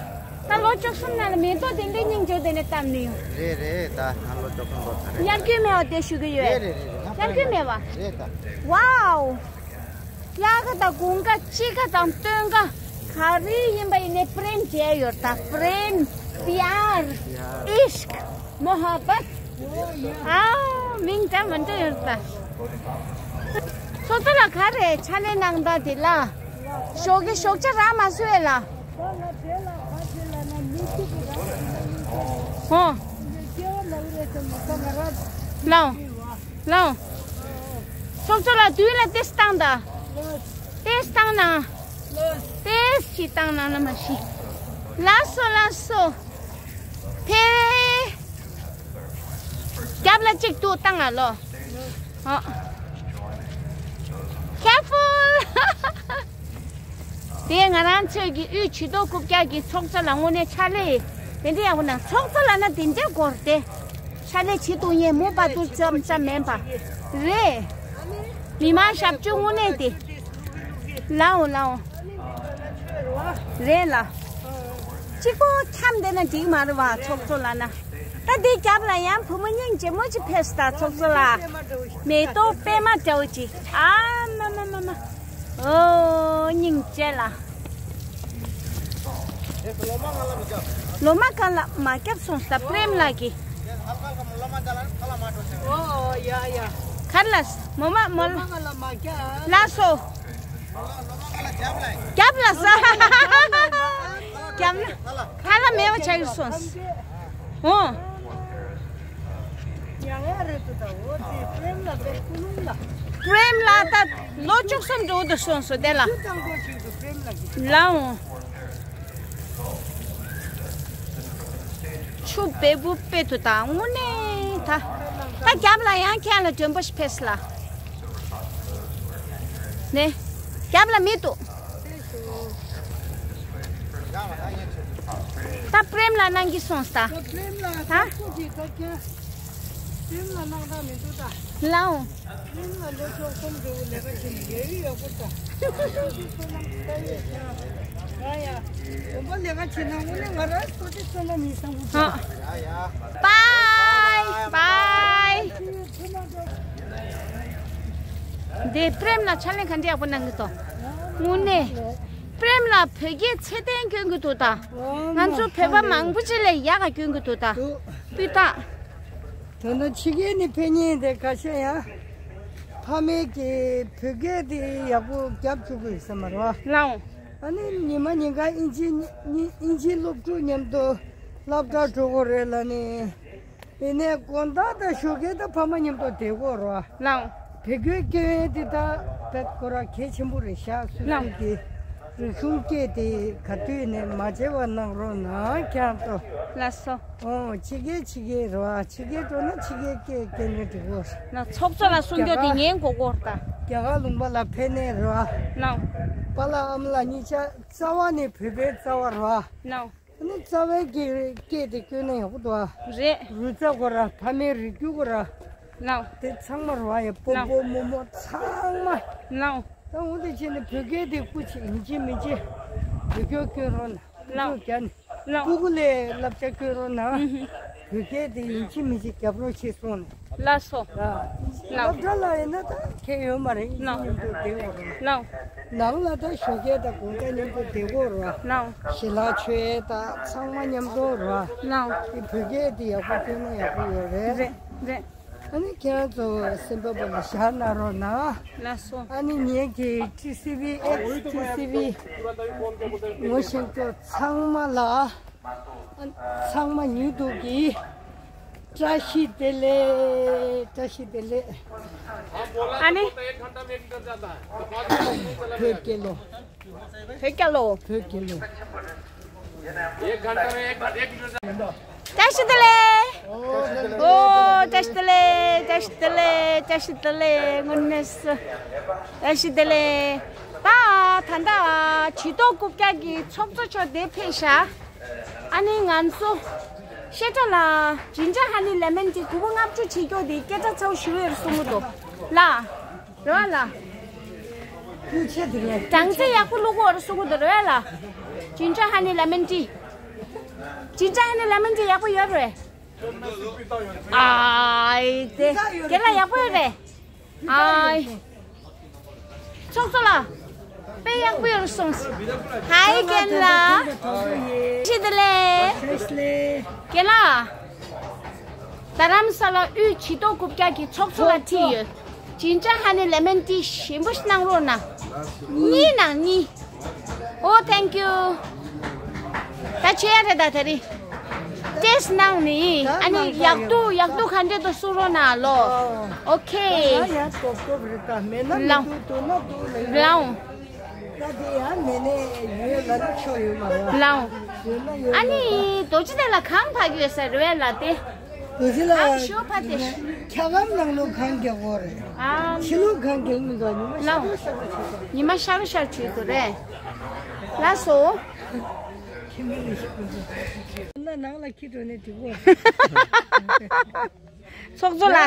ད་ལོ་བཅུ་གསུམ་ནང་ལ་མེ་ཏོག་དེ་འདྲའི་སྙིང་རྗེ་དེ་ནས་བཏབ་ནས་ཡོད། རེད་རེད། ད་ང་ལོ་བཅུ་གསུམ་ལོ་ད་རེད། དབྱར་དགུན་མེད་པ་དེ་ཞུ་གི་ཡོད། རེད་རེད་རེད་རེད། དབྱར་དགུན་མེད་པ། རེད་ད། ཝའོ། དབྱར་ཁ་དང་དགུན་ཁ་དཔྱིད་ཁ་དང་སྟོན་ཁ་ག་རེ་ཡིན་པ་ཡིན་ནའི་པྲེམ་བྱས་ཡོད་ད། པྲེམ། པྱར། ཨིཤཀ། མོ་ཧ་བཏ། ཨའོ་མིང་འདྲ་མི་འདྲ་ཡོད་ད། ཚོགས་གཙོ་ལགས་ག་རེ་ཕྱག་ལས་གནང་སྟངས་དེ་ལ། ཞོགས་ཀྱི་ཞོགས་ཇ་རག་མ་སོང་ཨེ་ལགས། ཧོ། ལའོ། ལའོ། ཚོགས་གཙོ་ལགས་མདུན་ལ་ཏེས་བཏང་ད། ཏེས་བཏང་ན། ཏེས་ཅིག་བཏང་ན་ན་མ་ཤི། ལགས་སོ་ལགས་སོ། ཕེ། རྒྱབ་ལ་གཅིག་ཏུ་བཏང་ང་ལོ། ཨ། Careful། དེ་ང་རང་ཚོའི་གི་དབུས་ཇུས་གཏོགས་རྐུབ་བཀྱག་གི་ཚོགས་གཙོ་ལ་དངོས་གནས་ཕྱག་ལས་དེ་འདྲ་ཡག་པོ་གནང་། ཚོགས་གཙོ་ལབ་ན་དེ་འདྲ་དགོས་རེད་དེ། ཕྱག་ལས་བྱེད་ཐུབ་མཁན་མོ་པ་ཏུ་ཙམ་ཙམ་མིན་པ་རེད། མི་མང་ཞབས་ཕྱི་དངོས་གནས་དེ། ལའོ་ལའོ། རེད་ལ། གཅིག་པོ་འཁྱམས་བསྡད་ན་འགྲིག་མ་རེད་བ། ཚོགས་གཙོ་ལབ་ན། ད་འདི་རྒྱབ་ལ་ཡང་བུ་མོ་སྙིང་རྗེ་མོ་ཅིག་ཕེབས་ད། ཚོགས་གཙོ་ལགས། མེ་ཏོག་པད་མ་འདྲ་བོ་ཅིག་ཨ་མ་མ་མ་མ། ཨོ་སྙིང་རྗེ་ལ། ལོ་མ་གང་ལ་མ་རྒྱབ་སོང་ས་པྲེམ་ལགས་ཀྱིས། ཨོ་ཡ་ཡ། གར་ལ་མོ་མ་མོ་ལ་སོ། རྒྱབ་ལ་ས། རྒྱབ་ན་ཁ་ལ་མེད་པ་ཆགས་ཀྱི་སོང་། ཨོ། པྲེམ་ལགས་ད་ལོ་བཅུ་གསུམ་འགྲོ་འདུག་སོང་སོ་དེ་ལ། ལའོ། ཆུ་བེ་བུ་བེ་དུ་ད་དངོས་གནས་ད། ད་རྒྱབ་ལ་ཡང་ཁྱེད་ལ་མགྲོན་པོ་ཞིག་ཕེབས་ལ། ནས། རྒྱབ་ལ་མི་འདུག་ད་པྲེམ་ལ་གནང་གི་སོང་ས། ད། ལའོ། ཧ། བའི་བའི། འདི་པྲེམ་ལ་ཕྱག་ལས་ག་འདྲ་ཡག་པོ་གནང་གི་འདུག་དངོས་གནས། པྲེམ་ལ་བོད་སྐད་ཚད་ལྡན་སྐྱོན་གི་འདུག་ད། ང་ཚོ་བོད་པ་མང་པོ་ཅིག་ལས་ཡག་ག་སྐྱོན་གི་འདུག་ད། སྤུས་དག་ད་ནི་ཕྱི་རྒྱལ་ནས་ཕེབས་མཁན་དེ་ཁ་ཤས་ཡང་ཕ་མེས་ཀྱི་བོད་སྐད་དེ་ཡག་པོ་རྒྱབ་བཅུག་གི་ཡོད་ས་མ་རེད་བ། ལའོ། ཨ་ནི་ཉི་མ་ཉིན་གང་ཨིན་ཇི་ཨིན་ཇི་སློབ་ཕྲུག་མཉམ་དུ་སློབ་གྲྭ་འགྲོ་དགོས་རེད་ལབ་ནས། ཡིན་ནའི་དགོང་དག་དང་ཞོགས་ཀས་དང་ཕ་མ་མཉམ་དུ་བསྡད་དགོས་རེད་བ། ལའོ། བོད་སྐད་སྐྱོན་ཡས་དེ་ད་བེད་ཁོ་ར་གལ་ཆེན་པོ་རེད་ཤག་སོ་སོའི་གི་རིག་གཞུང་སྐད་དེ་ག་དུས་ནས་མ་བརྗེད་པ་གནང་རོགས་གནང་ཁྱེད་ཚོ། ལགས་སོ། ཨོ་ཕྱི་རྒྱལ་ཕྱི་རྒྱལ་རེད་བ། ཕྱི་རྒྱལ་འགྲོ་ན་ཕྱི་རྒྱལ་སྐད་སྐྱོན་ན་འགྲིག་གོ། ལ་ཚོགས་གཙོ་ལ་གསུང་རྒྱུ་དེ་ཉན་དགོས་གོ་ད། རྒྱ་གར་ལུང་པ་ལ་ཕེབས་ནས་རེད་བ། ལའོ། པཱ་ལགས་ཨ་མ་ལགས་གཉིས་ཆ་རྩ་བ་ནས་བོད་པའི་རྩ་བ་རེད་བ། ལའོ། ཨ་ནི་རྩ་བའི་སྐད་སྐད་དེ་སྐྱོན་ན་ཡག་པོ་འདུག་ཨ། རེད། རུས་ཚ་གོ་ར་ཕ་མའི་རིགས་རྒྱུད་གོ་ར། ལའོ། དེ་ཚང་མ་རེད་བ་ཡ། སྤོ་ལའོ། སྤོ་རྨོ་རྨོ་ཚང་མ། ལའོ། ད་འོ་དེ་བྱས་ནས་བོད་སྐད་དེ་སྐུ་མཁྱེན་ཡིན་གཅིག་མིན་གཅིག་བོད་སྐྱོར་སྐྱོན་རོགས་གནང་། ལའོ། སྐྱོར་རྒྱག་ནས། ལའོ། སྤུ་གུ་ལ་བསླབ་བྱ་སྐྱོན་རོགས་གནང་། ཨུ་ཧུ། བོད་སྐད་དེ་ཡིན་གཅིག་མིན་གཅིག་རྒྱབ་རོགས་བྱེད་གསུངས་ནས། ལགས་སོ། ལའོ། སློབ་གྲྭ་ལ་ཡིན་ན་ད་ཁྱད་ཡོད་མ་རེད། ཨིན་ཇི་མཉམ་དུ་བསྡད་དགོས་རེད། ལའོ། ནང་ལ་ད་ཞོགས་ཀས་དང་དགོང་དག་མཉམ་དུ་བསྡད་དགོས་རེད་བ། ལའོ། ཞི་ལྷག་ཆོས་དང་ཚང་མ་མཉམ་དུ་རེད་བ། ལའོ། དེ་བོད་སྐད་དེ་ཡག་པོ་སྐྱོན་ན་ཡག་པོ་ཡོད་རེད། རེད་རེད། ཨ་ནི་ཁྱེད་རང་ཚོ་སེམས་པ་པོ་ལ་བཞག་གནང་རོགས་གནང་། ལགས་སོ། ཨ་ནི་ངེད་ཀྱི་ཊི་སི་ཝི་ཨེགས་ཊི་སི་ཝི་ངོ་ཤེས་མཁན་ཚང་མ་ལ། ཚང་མ་ཉིད་དུ་གི་བཀྲ་ཤིས་བདེ་ལེགས། བཀྲ་ཤིས་བདེ་ལེགས། ཨ་ནི། བོད་རྒྱལ་ལོ། བོད་རྒྱལ་ལོ། བོད་རྒྱལ་ལོ། བཀྲ་ཤིས་བདེ་ལེགས། ཨོ་བཀྲ་ཤིས་བདེ་ལེགས། བཀྲ་ཤིས་བདེ་ལེགས། བཀྲ་ཤིས་བདེ་ལེགས། བཀྲ་ཤིས་བདེ་ལེགས། དངོས་གནས་སུ་བཀྲ་ཤིས་བདེ་ལེགས། ད་ད་ལྟ་ཇུས་གཏོགས་རྐུབ་བཀྱག་གི་ཚོགས་གཙོ་མཆོག་འདིར་ཕེབས་ཤག་ཨ་ནི་ང་ཚོ་བཤད་གྲྭ་ལ་ཇིན་ཇར་ཧ་ནི་ལེ་མོན་ཊི་གོ་བོ་ལྔ་བཅུ་བྱེད་ཀྱོག་དེ་སྐད་གྲགས་ཚ་བོ་ཞུ་ཡོད་རེད་གསུང་གི་འདུག་ལ། རེད་བ་ལ། སྤུས་ཆེ་དེ་རེད། གྲངས་ཚད་ཡག་པོ་བླུག་གོ་རེད་གསུང་གི་འདུག་རེད་བ་ལ། ཇིན་ཇར་ཧ་ནི་ལེ་མོན་ཊི། ཇིན་ཇར་ཧ་ནི་ལེ་མོན་ཊི་ཡག་པོ་ཡོད་རེད། ཨའི་དེ་རྒན་ལགས་ཡག་པོ་ཡོད་རེད། ཨའི། ཚོགས་གཙོ་ལགས། དཔེ་ཡག་པོ་ཡོད་སོང་། ཧའི་རྒན་ལགས། བཀྲ་ཤིས་བདེ་ལེགས། རྒན་ལགས། རྡ་རམ་ས་ལ་དབུས་བྱེ་ཐང་དགུ་བརྒྱ་གི་ཚོགས་གཙོ་ལ་ཁྲིད་ཡོད། ཇིན་ཇར་ཧ་ནི་ལེ་མོན་ཊི་ཞིམ་པོ་ཞིག་གནང་རོགས་གནང་། གཉིས་གནང་གཉིས། ཨོ་ཐེང་ཀྱུ། ད་ཆེ་ཡ་རེད་ད་དེ་རིང་། ཊེ་སི་ཊི་གནང་ནི་ཨ་ནི་ཡག་སྡུག་ཡག་སྡུག་ག་འདྲས་འདུག་གསུང་རོགས་གནང་ལོ། ཨོ་ཁེ། ཡག་ཏོག་ཏོག་རེད་ད། མེད་ན་མི་ལའོ། འདུག་འདུག་ན་འདུག་ལ་ཡོད། ལའོ། ད་དེ་ཡང་མེད་ནས་ཡོད་ལ་ནི་ཆོ་ཡོད་མ་རེད། ལའོ། ཡོད་ན་ཡོད། ཨ་ནི་རྡོ་རྗེ་གདན་ལ་གང་ཕ་གི་ཡོད་ས་རེད་བས་ལ་དེ། རྡོ་རྗེ་ལ་གང་ཞོ་ཕ་དེ། འཁྱག་སྒམ་ནང་ལོ་གང་རྒྱག་གོ་རེད། ཨ། ཕྱི་ལོ་གང་རྒྱག་མི་འདུག་ཉི་མ་ཤར་ཤར་བྱེད་དགོས། ཉི་མ་ཤར་ཤར་བྱེད་དགོས་རེད། ལ་སོ། ན་ནང་ལ་ཁྱི་འགྲོ་ནས་འགྲིག་གོ། ཚོགས་གཙོ་ལ།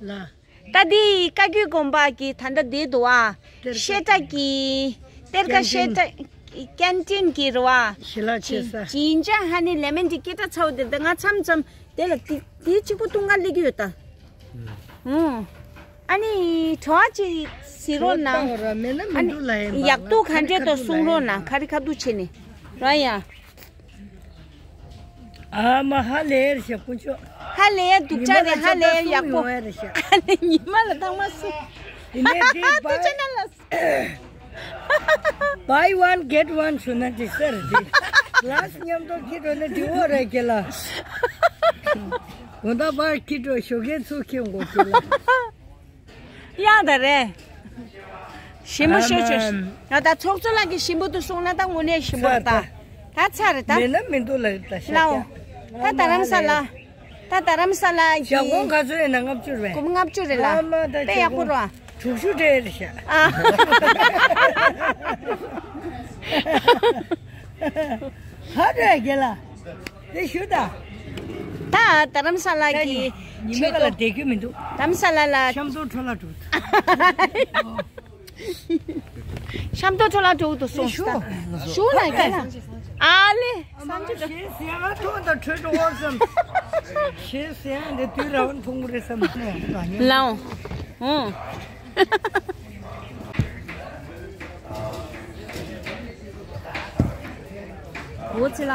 ལ། ད་འདི་བཀའ་བརྒྱུད་དགོན་པ་གི་ད་ལྟ་འདི་འདུག་ཨ། གཏེར་ཁ། བཤད་གྲྭ་གི་གཏེར་ཁ། ཀན་ཊིན། བཤད་གྲྭ་ཀན་ཊིན་གི་རེད་བ། ཞལ་ལག་མཆོད་ས། ཇིན་ཇར་ཧ་ནི་ལེ་མོན་ཊི་སྐད་གྲགས་ཚ་བོ་དེ་ད་ང་མཚམས་མཚམས་དེ་ལ་དེ་དེ་གཅིག་པོ་བཏུང་ག་སླེབས་ཀྱི་ཡོད་ད། ཨུ། ཨ་ནི་གྲོགས་ཅིག་གཟིགས་རོགས་གནང་། ཨ་ནི་ཡག་སྡུག་ག་འདྲས་འདུག་གསུང་རོགས་གནང་། ཁ་རི་ཁ་ཐུག་བྱས་ནས་ར་ཡ། ཨ་མ་ཧ་ལས་ཡར་ཞག་དཀོན་མཆོག་ཧ་ལས་ཡ་སྡུག་ཅག་རེད། ཧ་ལས་ཡ་ཡག་པོ། ཉི་མ་ལ་ཆབ་ཏ་སྲུང་ཡོང་ཡ་རེད་ཤག་ཨ་ནི་ཉི་མ་ལ་ཐང་མ་སྲུང་། ཡིན་ནའི་དེ་ཐུགས་རྗེ་གནང་ལ། Buy one get one ཞུ་ན་འགྲིག་ས་རེད་དེ། གླ་སི་མཉམ་དུ་ཁྱེར་འགྲོ་ན་འགྲིག་འོ་རེད་ཁྱེད་ལ། དགོང་དག་པར་ཁྱེར་འགྲོ་ཞོགས་ཀས་ཚུར་ཁྱེར་འགྲོ་ཁྱེད་ལ། ཡག་ད་རེད། ཞིམ་པོ་ཤོད་ཆོག་ཨ་མ། ང་ད་ཚོགས་གཙོ་ལགས་ཀྱིས་ཞིམ་པོ་འདུག་གསུངས་ན་ད་དངོས་གནས་ཞིམ་པོ་རེད་ད། ཚར་ད། ད་ཚར་རེད་ད། མེད་ན་མི་འདུག་ལ་ད་ཤ་ལའོ། རྒྱག་ད་རྡ་རམ་ས་ལ། ད་རྡ་རམ་ས་ལ་གི། ཞག་གོང་ག་ཚོད་ཡིན་ན་ལྔ་བཅུ་རེད། སྒོར་མོ་ལྔ་བཅུ་རེད་ལ། ཨ་མ་ད་དཔེ་ཡག་པོ་རེད་བ། དྲུག་ཅུ་སྤྲད་རེད་ཤག་ཨ། ཧ་རེད་རྒན་ལགས། དེ་ཞུ་ད། ད་རྡ་རམ་ས་ལ་གི། ཉི་མ་ལ་བསྡད་རྒྱུ་མི་འདུག་རྡ་རམ་ས་ལ་ལ། ཤམ་ཐབས་འཕྲོ་བརླག་འགྲོ་འདུག་ཤམ་ཐབས་འཕྲོ་བརླག་འགྲོ་འདུག་གསུངས་ད། ཞུ་ན་རྒན་ལགས། ཨ་ལེ། ཨ་མ་ཞེས་ཟེར་ཡ་ང་ཐོག་ད་བྲོས་འགྲོ་བར་བསམ། ཞེས་ཟེར་ཡ་འདི་དུས་རང་མཐོང་གི་རེད་བསམ། ལའོ། ཨོ། འོ་ཙི་ལ།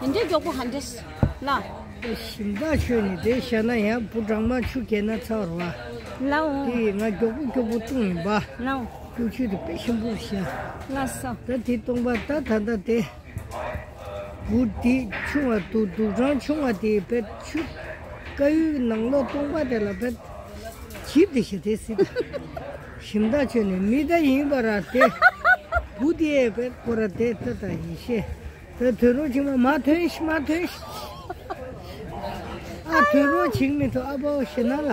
དེ་འདྲའི་མགྱོགས་པོ་ག་འདྲས་ལ། ཞིམ་ཐག་ཆོད་ནས་དེ་བཞག་ན་ཡང་བུ་སྦྲང་མ་ཆུ་རྒྱས་ན་ཚ་བར་བ། ལའོ། དེ་ང་མགྱོགས་པོ་མགྱོགས་པོ་བཏུང་ཡིན་པ། ལའོ། ཀྱུ་ཆུ་དེ་དཔེ་ཞིམ་པོ་བཞག་ལ་སོ། ད་དེ་བཏུང་པ་ད་ད་ད་དེ། བུ་དེ་ཆུང་བ་དུ་དུག་སྦྲང་ཆུང་བ་དེ་བེད་ཆུ། ཀ་ཡུའི་ནང་ལོགས་བཏུང་པ་དེ་ལ་བེད། ཇིབ་དེ་ཞེ་དེ་སྲིད། ཞིམ་ཐག་ཆོད་ནས་མི་ད་ཡིན་པ་ར་དེ། བུ་དེ་བེད་ཁོ་ར་དེ་ད་ད་ཡིན་ཤེས། ད་དུད་འགྲོ་ཆིང་མ་མ་ཐོན་ཤི་མ་ཐོན་ཤི། ཨ་དུད་འགྲོ་ཆིང་མི་ཐོ་ཨ་པའོ་ཞེ་ན་ལ།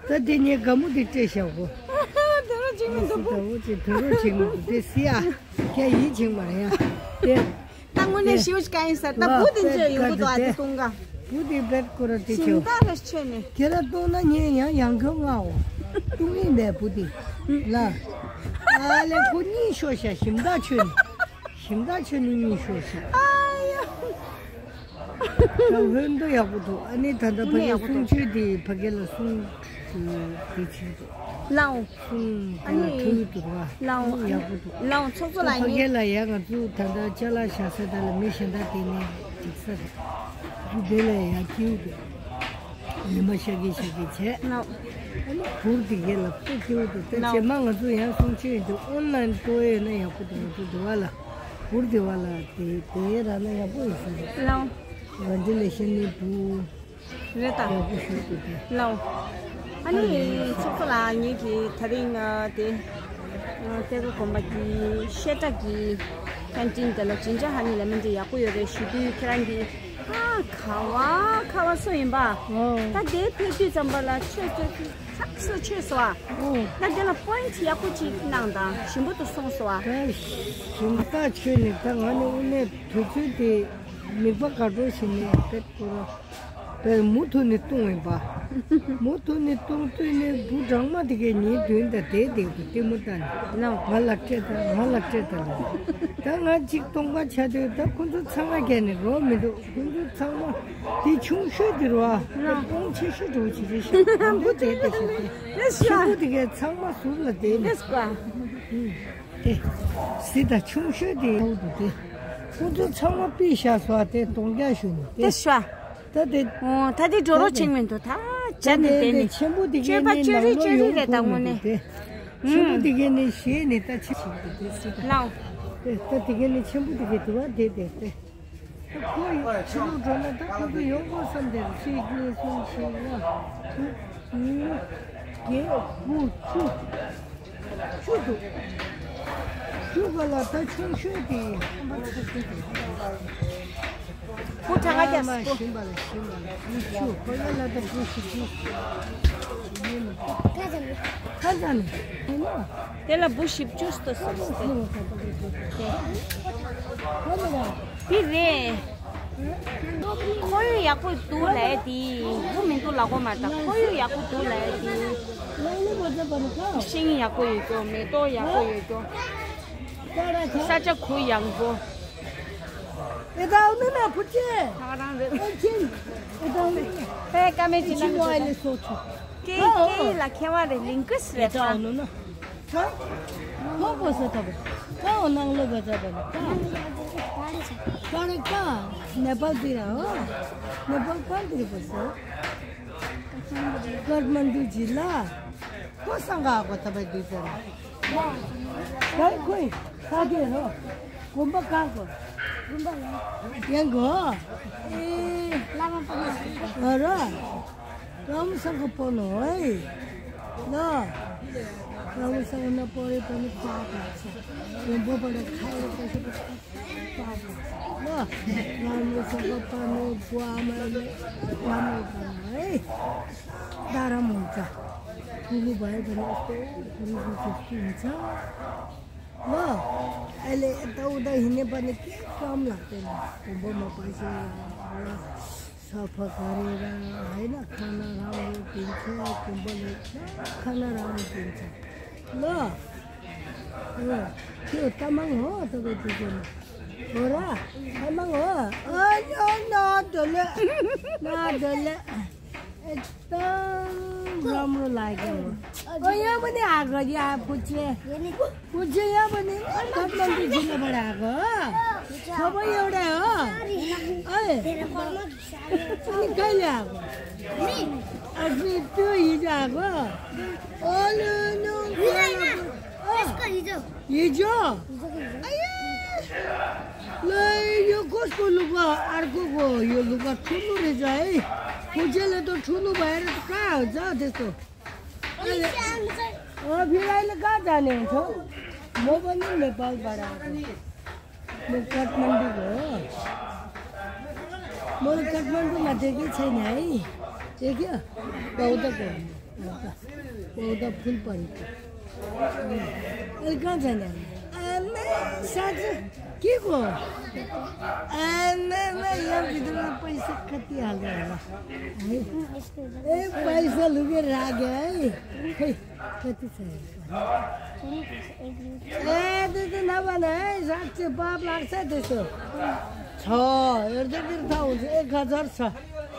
ད་དེ་ཉེ་དགའ་མོ་དེ་སྤྲད་ཤག་གོ། དུད་འགྲོ་ཆིང་མི་འདུག་གོ། ད་འོ་ཅི་དུད་འགྲོ་ཆིང་མི་འདུག་དེ་སི་ཨ། ཁྱེད་ཡིད་ཆིང་མ་རེད་ཡ། དེ། ད་དངོས་གནས་ཞེ་པོ་ཅིག་དཀའ་ཡིན་ས། ད་བུ་དེ་ཚོས་ཡོང་གི་འདུག་ཨ་དེ་གཏོང་ག་བུ་དེ་བེད་ཁོ་ར་དེ་ཞིམ་ཆོ། ཐག་ར་ཆོད་ནས། ཁྱེད་ར་གཏོང་ན་ངས་ཡང་ཡང་ཁྱོད་ང་འོ། གཏོང་ཡིན་པས་བུ་དེ། ལ། ཨ་ལེ་ཁོ་གཉིད་ཤོར་ཤག་ཞིམ་ཐག་ཆོད་ནས། ཞིམ་ཐག་ཆོད་ནས་གཉིད་ཤོར་ཤག་ཨ་ཡ། ད་ཧོན་དུ་ཡག་པོ་འདུག་ཨ་ནི་ད་ལྟ་ཕ་གིའི་གསུང་ཆོས་དེ་ཕ་གི་ལ་གསུང་། དེ་ཕྱིར་དུ། ལའོ། ཨ་ནི། ཐུག་ཏུ་ར། ལའོ། ཡག་པོ་འདུག་ལའོ་ཚོགས་གཙོ་ལགས་ཕ་གི་ཡིན། ལ་ཡ་ང་ཚོ་ད་ལྟ་ཅ་ལག་བཞག་ས་ད་ལ་མི་གཞན་དག་དེ་ནས་འགྲིག་ས་རེད། དེ་ལ་ཡ་སྐྱིད་འདུག་ཉི་མ་ཤར་གི་ཤར་གི་བྱས། ལའོ། ཨ་ནི་བུར་དེ་གས་ལ་སྤུ་སྐྱིད་འདུག་ད་ལའོ། རྗེས་མ་ང་ཚོ་ཡང་གསུང་ཆོས་འདུག་ཨོན་ལན་སྤྲོ་ཡོད་ན་ཡག་པོ་འདུག་ང་ཚོ་འདི་བ་ལ་བུར་དེ་བ་ལ་དེ་དེ་ར་ན་ཡག་པོ་ཡིན་ས་རེད། ལའོ། ང་འདི་ལས་གཞན་ནི་བུ། རེད་ད། ཡག་པོ་ཞུ་དགོས་ཏེ། ལའོ། ཨ་ནི་ཚོགས་གཙོ་ལགས་ངེད་ཀྱིས་ད་རིང་ཨ་དེ་ཨ་གཏེར་སྒོ་དགོན་པ་གི་བཤད་གྲྭ་གི་ཀན་ཊིན་དེ་ལ་ཇིན་ཇར་ཧ་ནི་ལེ་མོན་ཊི་ཡག་པོ་ཡོད་རེད་ཞུ་དུས་ཁྱེད་རང་གིས་ཨ་ཁ་བ་ཁ་བ་སོ་ཡིན་པ། ཨོ། ད་དེ་ཕེབས་དུས་ཙམ་པ་ལ་ཆོས་ཚོད་ཚགས་སུ་ཆོས་སོ་ཨ། ཨོ། ད་དེ་ལ་པོ་ཡིན་ཊི་ཡག་པོ་ཅིག་གནང་དང་ཞིམ་པོ་དུ་སོང་སོ་ཨ། ད་ཞིམ་ཐག་ཆོད་ནས་ད་ང་ནི་དངོས་གནས་དུས་ཚོད་དེ་མིག་པ་དགའ་སྤྲོ་བྱས་ནས་དཔེ་ཁོ་ར། པས་མུ་མཐུད་ནས་བཏུང་ཡིན་པ། མུ་མཐུད་ནས་བཏུང་དུས་ནས་བུ་སྦྲང་མ་དེ་གས་ཉིན་བདུན་དང་དེ་དེ་གི་ལྟད་མོ་ལྟ་ནས། ལགས། ང་ལ་སྤྲད་དང་ང་ལ་སྤྲད་དང་ལབ། ད་ང་གཅིག་སྟོང་པ་ཆགས་དུས་ད་ཁོ་ཚོ་ཚང་མ་བརྒྱབ་ནས་རོགས་མི་འདུག་ཁོ་ཚོ་ཚང་མ་དེ་ཆུང་ཤོས་དེ་རོ་ཨ། ལགས། ཁོང་ཆེ་ཤོས་འགྲོ་བྱེད་རེད་ཤག་ཁོང་ཚོ་དེ་དེ་ཤོད་དེ། ལགས་སོ། ཆེན་པོ་དེ་གས་ཚང་མ་ཟུར་ལ་བསྡད་ནས། ལགས་སོ། ཨུམ། དེ། སི་ད་ཆུང་ཤོས་དེ་ཡོང་དུ་དེ། ཁོ་ཚོ་ཚང་མ་པི་ཤ་སོ་དེ་སྟོང་རྒྱ་ཞུ་ནས་དེ། ལགས་སོ། ད་དེ། ཨོ་ད་དེ་འགྲོ་རོགས་ད་དེ་ཆེན་མི་འདུག་ད་ད་བྱ་ནས་དེ་དེ་ནི་ནས་ཆེན་པོ་དེ་གས་སྤྱོད་པ་ནི་སྤྱོད་རིགས་ནང་ལོགས་སྤྱོད་རིགས་ཡོང་རེད་ཐུབ་དང་མོ་མི་ནས། འདུག་དེ། ཆེན་པོ་ཨུམ། དེ་གས་ནི་ཞེས་ནས་ད་ཆེ་ཞིག་དེ་དེ་སི་ད། ལགས། དེ་ད་དེ་གས་ནི་ཆེན་པོ་དེ་གས་དེ་བ་དེ་དེ་དེ། ཁོ་ཡི་ཕྱི་ལོགས་འགྲོ་ན་ད་ཁོ་ཚོ་ཡོང་དགོས་བསམ་དེར་གཅིག་གཉིས་གསུམ་བཞི་ལྔ་དྲུག་ཉི་ཤུ་བརྒྱད་དགུ་བཅུ། བཅུ་འདུག་བཅུ་ག་ལ་ད་ཆུང་ཤོས་དེ་ཧམ་པ་ཆགས་ཀྱི་འདུག་བུ་གྲངས་ཀ་རྒྱག་སོ། ཞིམ་པ་ལ་ཞིམ་པ་ལ་བཅུ་བཅུ་ཁོ་ཡ་ལ་ད་བུ་བཞི་བཅུ་ཡིན་ནོ། ཁ་ཚ་ནི་ཁ་ཚ་ནི་ཡིན་ནོ། དེ་ལ་བུ་བཞི་བཅུ་སྟོ་སོ་སྟེ། འདི་རེད། ཁོར་ཡུག་ཡག་པོ་འདུག་ལབ་དེ། བུ་མི་འདུག་ལབ་གོ་མ་ད། ཁོར་ཡུག་ཡག་པོ་འདུག་ལབ་དེ། ཤིང་ཡག་པོ་ཡོད་ཀྱོ། མེ་ཏོག་ཡག་པོ་ཡོད་ཀྱོ། ས་ཆ་གུ་ཡངས་པོ། ཨེ་ད་འོ་ན་ན་བུ་ཅེ། ད་རང་རེད། ཨེ་ཅིན། ཨེ་ད་འོ་ན་ན། ཧེ་ཀ་མེ་ཅི་ན་ཅི་ནོ་ཨེ་ལེ་སོ་ཆོ། ཀེ་ཀེ་ལ་ཁེ་བ་རེ་ལིང་ཀུས་རེ་ཨེ་ད་འོ་ན་ན། ཀ་ཧོ་པོ་སོ་ཐ་བ། ཀ་འོ་ནང་ལོ་ག་ཚ་བ་ན་ཀ་ཀ་རེ་ཀ་ནེ་པཱལ་དི་ར་འོ། ནེ་པཱལ་གང་དི་རེ་པོ་སོ། ཀ་ཐ་མན་ཌུ་ཇི་ལ། ཁོ་སང་ག་གོ་ཐ་བ་དི་ཚ་ར། ཀ་ཁོ་ས་དེ་རོ། གོམ་པ་གང་གོ། གོམ་པ་ལ། ཡང་གོ། ཨེ། ལ་མ་པ་ན། ཨ་ར། རང་སང་ག་པོ་ནོ་ཨེ། ལ། རང་སང་ན་པོ་རེ་པོ་ནི་པ་པ་ས། ཡོན་པོ་པ་ལ་ཁ་ཡོ་པ་ཤ་པ་པ་པ་ས། ལ། རང་སང་ག་པ་ནོ་པོ་ཨ་མ་ལེ། པ་ནོ་པ་ནོ་ཨེ། ད་ར་མོ་ཙ། ཕུ་གུ་བ་ཡོ་པ་ནོ་ཨེ། ཕུ་གུ་ཙ་ཙ་ཙ། ལོ། ཨ་ལེ་ད་འུ་ད་ཧི་ནེ་པ་ནི་ཀེ་ཀམ་ལ་ཏེ་ལ་གོམ་པ་མ་པ་ཤེས་ལ། ས་ཕ་ག་རེ་ར་ཧའི་ན་ཁ་ན་ར་མོ་ཏིན་ཆ་གོམ་པ་ལེ་ཁ་ན་ར་མོ་ཏིན་ཆ། ལོ། ཨ་ཁྱོད་ལྟ་མ་ངོ་ད་གོ་ཏི་ཀེ་ན། འོ་ར། ལྟ་མ་ངོ་ཨ་ཉོ་ན་དོ་ལེ་ན་དོ་ལེ། ཨེ་ཏམ་རམ་རོ་ལ་གི་མོ། ཨོ་ཡ་མ་ནི་ཨ་གོ་ཡ་ཕུ་ཅེ། ཕུ་ཅེ་ཡ་མ་ནི་ཨ་ཏམ་ཏམ་དུ་ཇི་ལ་བ་ར་གོ། ཁོ་བ་ཡོ་ར་ཨོ། ཨེ། ཨ་ནི་ག་ལ་གོ། ཨ་ཟི་ཏུ་ཡི་ཇ་གོ། ཨོ་ལུ་ནུ་ག་ལ་གོ། ཨ། ཡེ་ཇོ། ཨ་ཡེ། ལོ་ཡོ་ཀོ་སྐོ་ལུ་ག་ཨར་ཀོ་གོ་ཡོ་ལུ་ག་ཁྲུ་ནུ་རེ་ཇ་ཨེ། ཁོ་ཇེ་ལེ་ཏོ་ཁྲུ་ནུ་བ་ཨེ་རེ་ཏོ་ཀ་ཇ་དེ་སོ། ཨ་ལེ། ཨ་ཕི་ར་ལེ་ཀ་ཇ་ནེ་ཆོ། མོ་བ་ནི་ནེ་པཱལ་བ་ར་གོ། མོ་ཀཐ་མན་ཌུ་གོ། མོ་ཀཐ་མན་ཌུ་མ་དེ་གི་ཆེ་ཉ་ཨེ། ཅེ་ཀྱ། པའོ་ད་གོ། པའོ་ད་ཕུལ་པ་རེད། ཨེ་གང་ཚ་ཉ། ཨ་མེ་ཤ་ཚ་ཀི་གོ། ཨ་མེ་མེ་ཡ་བི་དུ་ན་པ་ཡི་ས་ཁ་ཏི་ཧ་ལ་ཧ་ལ། ཨེ་པ་ཡི་ས་ལུ་གེ་ར་གེ་ཨེ། ཧེ་ཁ་ཏི་ཚ་ཡ། ཨེ་དེ་དེ་ན་བ་ན་ཨེ་ཟག་ཅེ་པ་པ་ལག་ས་དེ་སོ། ཚ་ཨེ་དེ་དེ་ཐའོ་ཨེ་ག་ཚར་ཚ།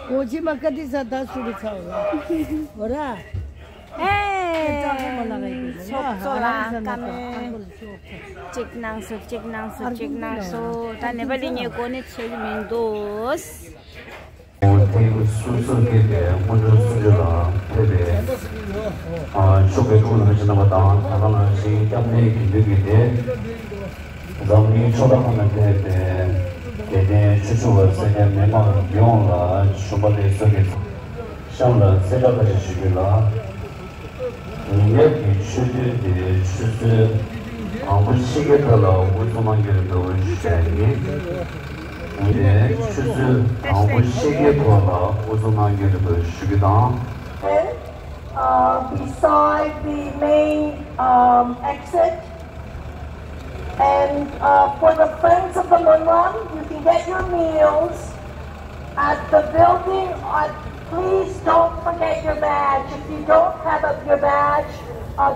གོ་ཅི་མ་ཀ་ཏི་ས་ད་སུ་གི་ཚ་འོ་ར། ཨོ་ར། ཨེ། ཚོགས་གཙོ་ལ་བཀའ་མོལ། གཅིག་གནང་སོ་གཅིག་གནང་སོ་གཅིག་གནང་སོ། ད་ནེ་པ་ལི་ངའི་གོ་གནས་ཆེ་གི་མི་འདུག་དེ་སུད་སི་སྐད་དེ་སྔོན་འགྲོའི་སུམ་ཅུ་དང་ཕེབས་པའི་ཨ་ཆོས་པའི་སྐུ་ལ་ཕྱི་ནང་པ་དང་ད་ག་ནང་བཞིན་སྐྱབས་གནས་དགེ་འདུན་གྱི་སྡེ། འཛམ་གླིང་ཕྱོགས་མཐའ་ཁག་ནས་ཕེབས་པའི་དད་ལྡན་ཆོས་ཞུ་བ་སེར་སྐྱ་མི་མང་ཡོངས་ལ་ཞུ་བ་ལེགས་སོ་གི་གཤམ་ལ་གསལ་བསྒྲགས་ཁ་ཤས་ཞུ་རྒྱུ་ལ། ཉིན་རྒྱབ་ཀྱི་ཆོས་ཐུན་དེ་ཆུ་ཚོད་དང་པོ་ཕྱེད་ཀའི་ཐོག་ལ་དབུ་འཛུགས་གནང་རྒྱུ་རེད་འདུག་ཞུ་བ་ཡིན། ཉིན་དེ་ཆུ་ཚོད་དང་པོ་ཕྱེད་ཀའི་ཐོག་ལ་དབུ་འཛུགས་གནང་རྒྱུ་རེད་འདུག་ཞུ་རྒྱུ་དང་། Uh, beside the main um, exit. And uh, for the friends of the Monram, you can get your meals At the building, uh, please don't forget your badge. If you don't have up your badge, uh,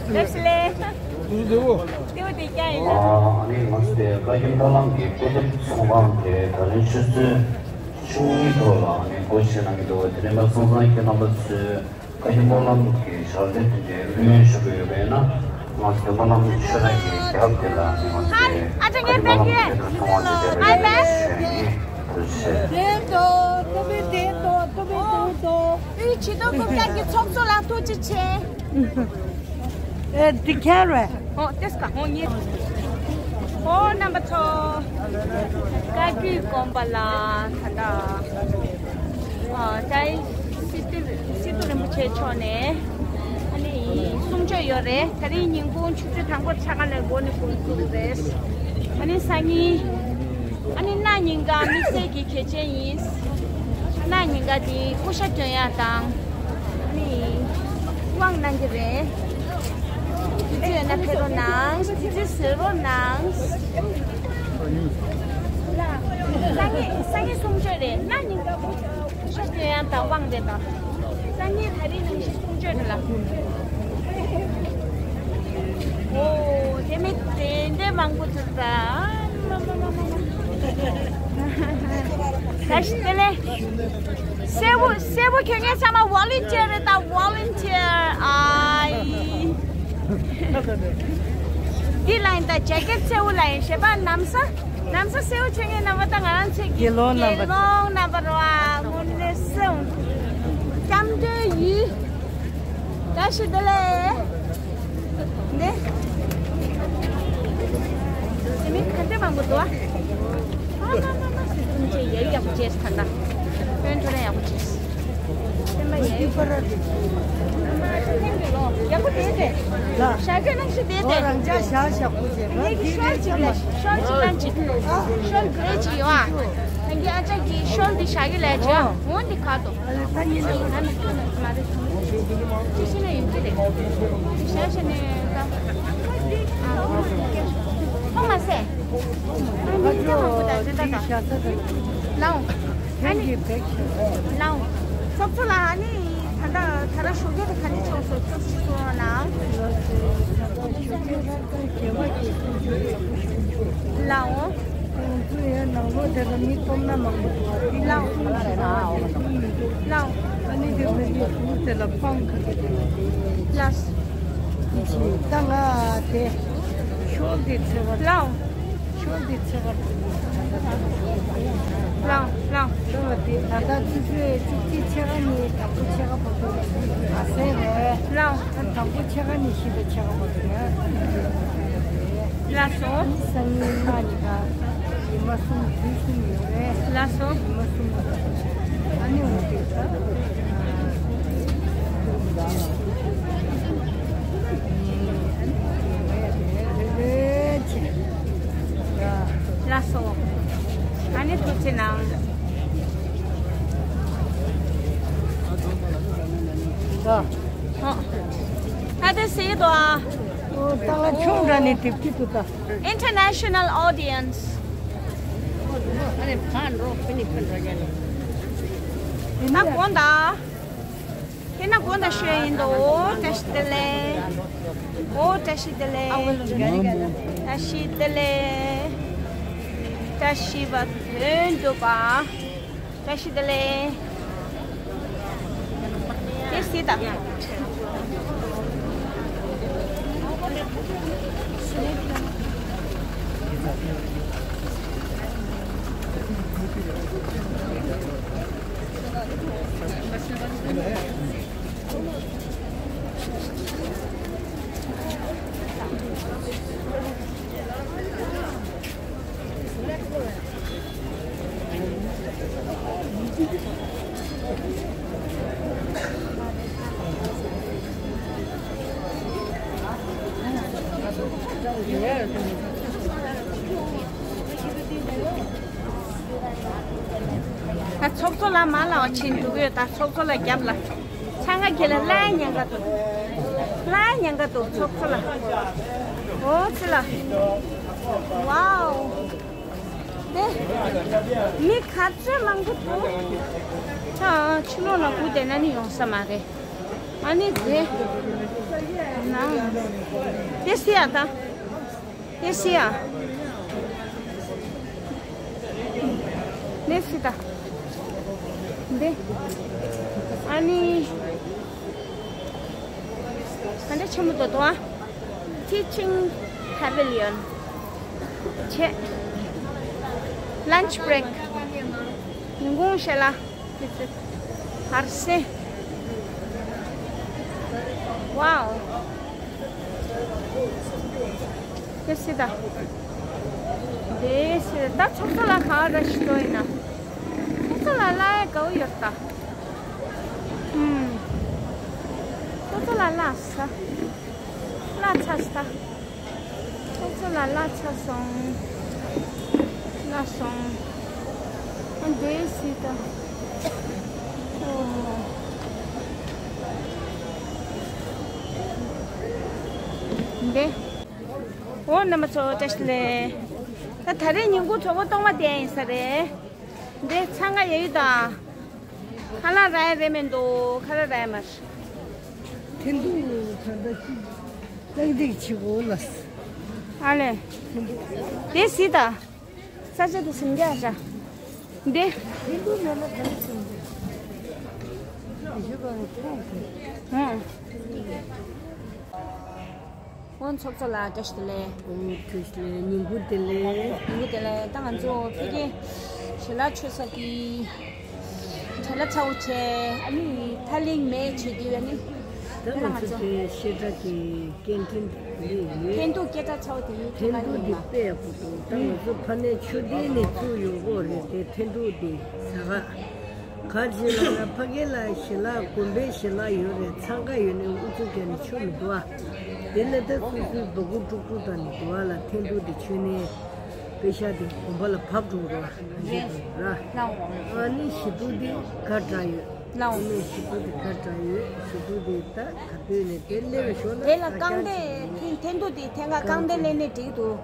ལེབ་སི་ལེ། ཏེའུ་ཏེའུ་ཏེའུ་ཏེ་ཀྱང་ཡིན་ན། ཨ་ནི་ང་ཚོ་དེ་བཀའ་བརྒྱུད་སྨོན་ལམ་གྱི་དཔེ་དེབ་ཚོང་ཁང་དེ་ད་རིང་ཆུ་ཚོད་བཅུ་གཉིས་ཐོག་ལ་ཨ་ནི་སྒོ་ཕྱེ་གནང་གི་འདུག་དེ་རིང་མ་སོང་ཙང་ཁྱེད་རྣམ་པ་ཚོས་བཀའ་བརྒྱུད་སྨོན་ལམ་གྱི་ཞལ་འདེབས་དེ་འདྲའི་ལྷོད་ཡངས་ཞུ་གི་ཡོད་པས་ན། ང་ཚོ་སྨོན་ལམ་ཆོས་ར་གི་རྒྱབ་དེ་ལ་ནི་ང་ཚོ་དེ་བཀའ་བརྒྱུད་སྨོན་ལམ་གྱི་དེ་ཚོ་ཚོང་བ་ཚོ་དེ་ལ་ཡོད་པའི་ཞུ་ཡིན། ཐུགས་རྗེ་ཆེ། དེ་ཏོ་ཏོ་བི་དེ་ཏོ་ཏོ་བི་དེ་ཏོ། ཨུའི་ཆི་ཏོ་ཀུ་ཀྱག་གི་ཚོགས་གཙོ་ལ་ཐུགས་རྗེ་ཆེ། ཨེ་འདི་ཁྱེར་རེད། ཨོ་ཏེས་ཀ་ཧོ་ཉེ། ཨོ་རྣམ་པ་ཚོ། བཀའ་བརྒྱུད་དགོན་པ་ལ་ད་ལྟ་ཨ་ཏཱའི་སི་ཏུ་སི་ཏུ་རིན་པོ་ཆེ་མཆོག་ནས་ཨ་ནི་གསུང་ཆོས་ཡོད་རེད། ད་རིང་ཉིན་གུང་ཆུ་ཚོད་དང་པོ་ཆ་ག་ནས་འགོ་ནས་འགོ་འཛུགས་རེད། ཨ་ནི་སང་ཉིན། ཨ་ནི་གནངས་ཉིན་ཀ་དམིགས་བསལ་གྱི་གལ་ཆེན་ཡིན། གནངས་ཉིན་ཀ་དེ་སྐུ་ཤ་སྐྱོན་ཡག་དང་། ཨ་ནི་དབང་གནང་གི་རེད། དེ་ཚོ་ཡོད་ན་ཕེབས་རོགས་གནང་། དེ་ཚོ་བཟོས་རོགས་གནང་། སང་ཉིན་སང་ཉིན་གསུང་ཆོས་རེད། གནངས་ཉིན་ཀ་སྐུ་ཤ་སྐྱོན་ཡག་དང་དབང་རེད་དང་། སང་ཉིན་ད་རིང་ནང་བཞིན་གསུང་ཆོས་རེད་ལ། ཨོ་དེ་མི་དེ་འདྲའི་མང་པོ་ཚོར་ད། ཨ་མ་མ་མ་མ་མ། བཀྲ་ཤིས་བདེ་ལེགས། སེར་པོ་སེར་པོ་ཁྱོད་ངའི་ཚང་མ་ཝོ་ལན་ཊི་ཡར་རེད་ད། ཝོ་ལན་ཊི་ཡར། ཨའི། འདི་ལ་ཡིན་ད། ཇེ་ཀེད་སེར་པོ་ལ་ཡིན། ཞེས་པ་ན་བཟའ། ན་བཟའ་སེར་པོ་ཁྱོད་ངའི་རྣམ་པ་ད། ང་རང་ཚོའི་དགེ་སློང་རྣམ་པ། དགེ་སློང་རྣམ་པ་རེད་པ། དངོས་གནས་སེམས་སྐྱབས་འགྲོའི་ཡུལ། བཀྲ་ཤིས་བདེ་ལེགས། ནེ། དེ་མིན་ག་འདྲ་མང་པོ་འདུག་ཨ། ཨ་མ་མ་མ། སེམས་ཅན་ཡ་ཡག་པོ་བྱས་ད་ལྟ། སྐྱོན་བྲལ་ཡག་པོ་བྱས། སེམས་པ་ཡ་ཡག་པོ། ཡག་པོ་བསྡད་དེ། ལ། ཞག་གི་གནམ་གཤིས་བསྡད་དེ། ཨོ་རང་ཅག་ཞག་ཞག་པོ་བྱས་ན། ངེད་ཀྱི་ཤོལ་ཅིག་ལ། ཤོལ་ཅིག་གནང་ཅིག། ཤོལ་ག་རེ་ཅིག་ཡོད་ཨ། ངེད་ཀྱི་ཨ་ཅག་གི་ཤོལ་འདི་ཞག་གི་ལ་ཅིག་ཨ། འོ་འདི་ག་དོ། ཨ་ལེ་ད་ཉིན་ལ་མ་རེད། ཅི་ཞིག་ན་ཡོད་ཀྱི་རེད། ཞག་ཞག་ནས་ད། ཨ་ཁོ་མ་ཟད། ཨ་ནི་ད་མང་པོ་ད་ཅི་ད་ད། ལའོ། ཨ་ནི། ལའོ། ཚོགས་གཙོ་ལགས། ཨ་ནི་ད་ལྟ་ད་ལྟ་ཞོགས་ཀས་དེ་ག་འདྲ་བྱུང་སོང་། ཅོག་ཅིག་གསུང་རོགས་གནང་། ལའོ། ཁོང་ཚོ་ཡང་ནང་ལོགས་དེ་ལ་མི་སྟོབས་ན་མང་པོ་འདུག་པ། དེ་ལའོ། ལའོ། ཨ་ནི་དེ་མི་འདུག་ཟུར་དེ་ལ་སྤང་ཁ་གི་དེ་ལ་དེ། ལགས། ད་ང་དེ་ཤོག་དེ་ཚེ་བ། ལའོ། ཤོག་དེ་ཕྱེད་ཀ། ལའོ་ལའོ། ཤོག་དེ་ད་ལྟ་ཆུ་ཚོད་བཅུ་གཅིག་ཕྱེད་ཀ་ནས་དང་པོ་ཕྱེད་ཀ་བར་དུ་ལ་ཟས་རེད། ལའོ། དང་པོ་ཕྱེད་ཀ་ནས་བཞི་པའི་ཕྱེད་ཀ་བར་དུ་ཡ། ལགས་སོ། སང་ཉིན་མ་ཉི་ཤུ་ཉི་མ་གསུམ་དུས་གསུམ་ཡོད་རེད། ལགས་སོ། ཉི་མ་གསུམ་ཡོད་རེད། ཨ་ནི་འོ་དེ་ད། ལགས་སོ། ཨ་ནི་ཐུགས་རྗེ་གནང་། ཨ་དེ་སེ་དོ་ཨ། ཨོ་ད་ང་ཆུང་འདྲ་ནས་དེབ་ཀྱི་དུ་ད། International audience. ཨ་ནི་ཕར་འགྲོ། ཕ་ནི་ཕར་འགྲོ་རྒྱ་ལ། དེ་ན་དགོངས་དག་དེ་ན་དགོངས་དག་ཞུ་ཡ་ཡིན་དོ། ཨོ་བཀྲ་ཤིས་བདེ་ལེགས། ཨོ་བཀྲ་ཤིས་བདེ་ལེགས། བཀྲ་ཤིས་བདེ་ལེགས། བཀྲ་ཤིས་པ་དོན་གྲུབ་པ། བཀྲ་ཤིས་བདེ་ལེགས། དེ་སྲིད་དང་། ད་ཚོགས་གཙོ་ལགས་མར་ལ་ཕྱིན་འགྲོ་གི་ཡོད། ད་ཚོགས་གཙོ་ལགས་རྒྱབ་ལ། ཚང་མ་གི་ལ་སླར་ཡང་ཉན་ག་འདུག་སླར་ཡང་ཉན་ག་འདུག་ཚོགས་གཙོ་ལགས། ཨོ་ཙི་ལ། ཝའོ། དེ། མི་ག་ཚོད་མང་པོ་འདུག་ཨ། ཕྱི་ལོགས་ལ་སྒུག་བསྡད་ན་ནི་ཡོང་ས་མ་རེད། ཨ་ནི་དེ། ནང་། དེ་སི་ཡ་ད། དེ་སི་ཡ། དེ་སི་ད། དེ། ཨ་ནི། ཨ་འདྲ་ཆེན་པོ་འདུག་དོ། Teaching Pavilion བྱས། Lunch break ཉིན་གུང་ཞལ་ལག་ཧར་སེ། ཝའོ། དེ་སི་ད། དེ་སི་ད་ཚོགས་གཙོ་ལགས་ག་རེ་ཞིག་འགྲོ་ཡིན་ན། ཚོགས་གཙོ་ལགས་ལ་ཡ་དགའ་བོ་ཡོད་ད། ཨུམ། ཚོགས་གཙོ་ལགས་ལ་ས། ལ་ཚ་ས། ཚོགས་གཙོ་ལགས་ལ་ཚ་སོང་། ལ་སོང་། ཨ་འདྲེ་སི་ད། ཨོ། འདྲེ། ཨོ་རྣམ་པ་ཚོ་བཀྲ་ཤིས་བདེ་ལེགས། ད་ད་རེས་ཉིན་གུང་གྲོགས་པོ་གཏོང་བ་དེ་ཡིན་ས་རེད། འདི་འཚང་ཁ་ཡོད་ཡོད་དང་། ཁ་ལག་རག་ཡ་རེད་མི་འདུག་ཁ་ལག་རག་ཡ་མ་རེད། ཐེན་ཐུག་ད་ལྟ་ཅིག་ཏག་ཏག་བྱེད་དགོས་ལ། ཨ་ལེ། དེ་སི་ད། ས་ཆ་དེ་ཟིན་རྒྱ་ཆ། འདི། ཐེན་ཐུག་མེད་ན་ག་རེ་ཟིན་རྒྱ། ཞུ་གང་ཐོག་ཟིན། ཧུང་། ཨོ་ཚོགས་གཙོ་ལགས་བཀྲ་ཤིས་བདེ་ལེགས། ཨོ་བཀྲ་ཤིས་བདེ་ལེགས། ཉིན་གུང་བདེ་ལེགས། ཉིན་གུང་བདེ་ལེགས། ད་ང་ཚོ་ཕ་གིར་ཞལ་ལག་མཆོད་ས་གི་ཞལ་ལག་ཚ་བོ་བྱས། ཨ་ནི་ཐ་ལིང་མེད་བྱེད་དུས། ཨ་ནི་ད་ང་ཚོ་དེ་ཤེལ་བྲག་གི་སྐད་འཕྲིན་དེ་ཡོད། འཐེན་ཐུག་སྐད་གྲགས་ཚ་བོ་དེ་ཡོད། འཐེན་ཐུག་དེ་དཔེ་ཡག་པོ་འདུག་ད་ང་ཚོ་ཕ་ནས་ཆུ་ལྡན་ནས་བཙུགས་ཡོང་གི་རེད། དེ་འཐེན་ཐུག་དེ་ཟ་ག་ག་རེ་ལབ་ན་ཕ་གི་ལ་ཞལ་ལག་དགོན་པའི་ཞལ་ལག་ཡོད་རེད། འཚང་ཁ་ཡོད་ནས་ཨུ་ཚུགས་བརྒྱབ་ནས་མཆོད་མི་འདུག་ཨ། དེ་ལས་ད་སོ་སོའི་སྦ་ཁུག་དཀྲུག་དཀྲུག་བཏང་ནས་འདུག་ཨ་ལ། འཐེན་ཐུག་དེ་མཆོད་ནས་པེ་ཤག་དེ་དགོན་པ་ལ་བབས་འགྲོ་འདུག་ཨ། ག་འདྲ་འདུག་ར། ཨ་ནི་ཞི་ཐུག་དེ་ག་འདྲ་ཡོད། ཨ་ནི་ཞི་ཐུག་དེ་ག་འདྲ་ཡོད། ཞི་ཐུག་དེ་ད་ག་དུས་ནས་དེ་སླེབས་ཤོག་ན། དེ་ལ་རྐང་རྡེག་འཐེན་ཐུག་དེ་འཐེན་ག་རྐང་རྡེག་ལེན་ནས་འགྲིག་འདུག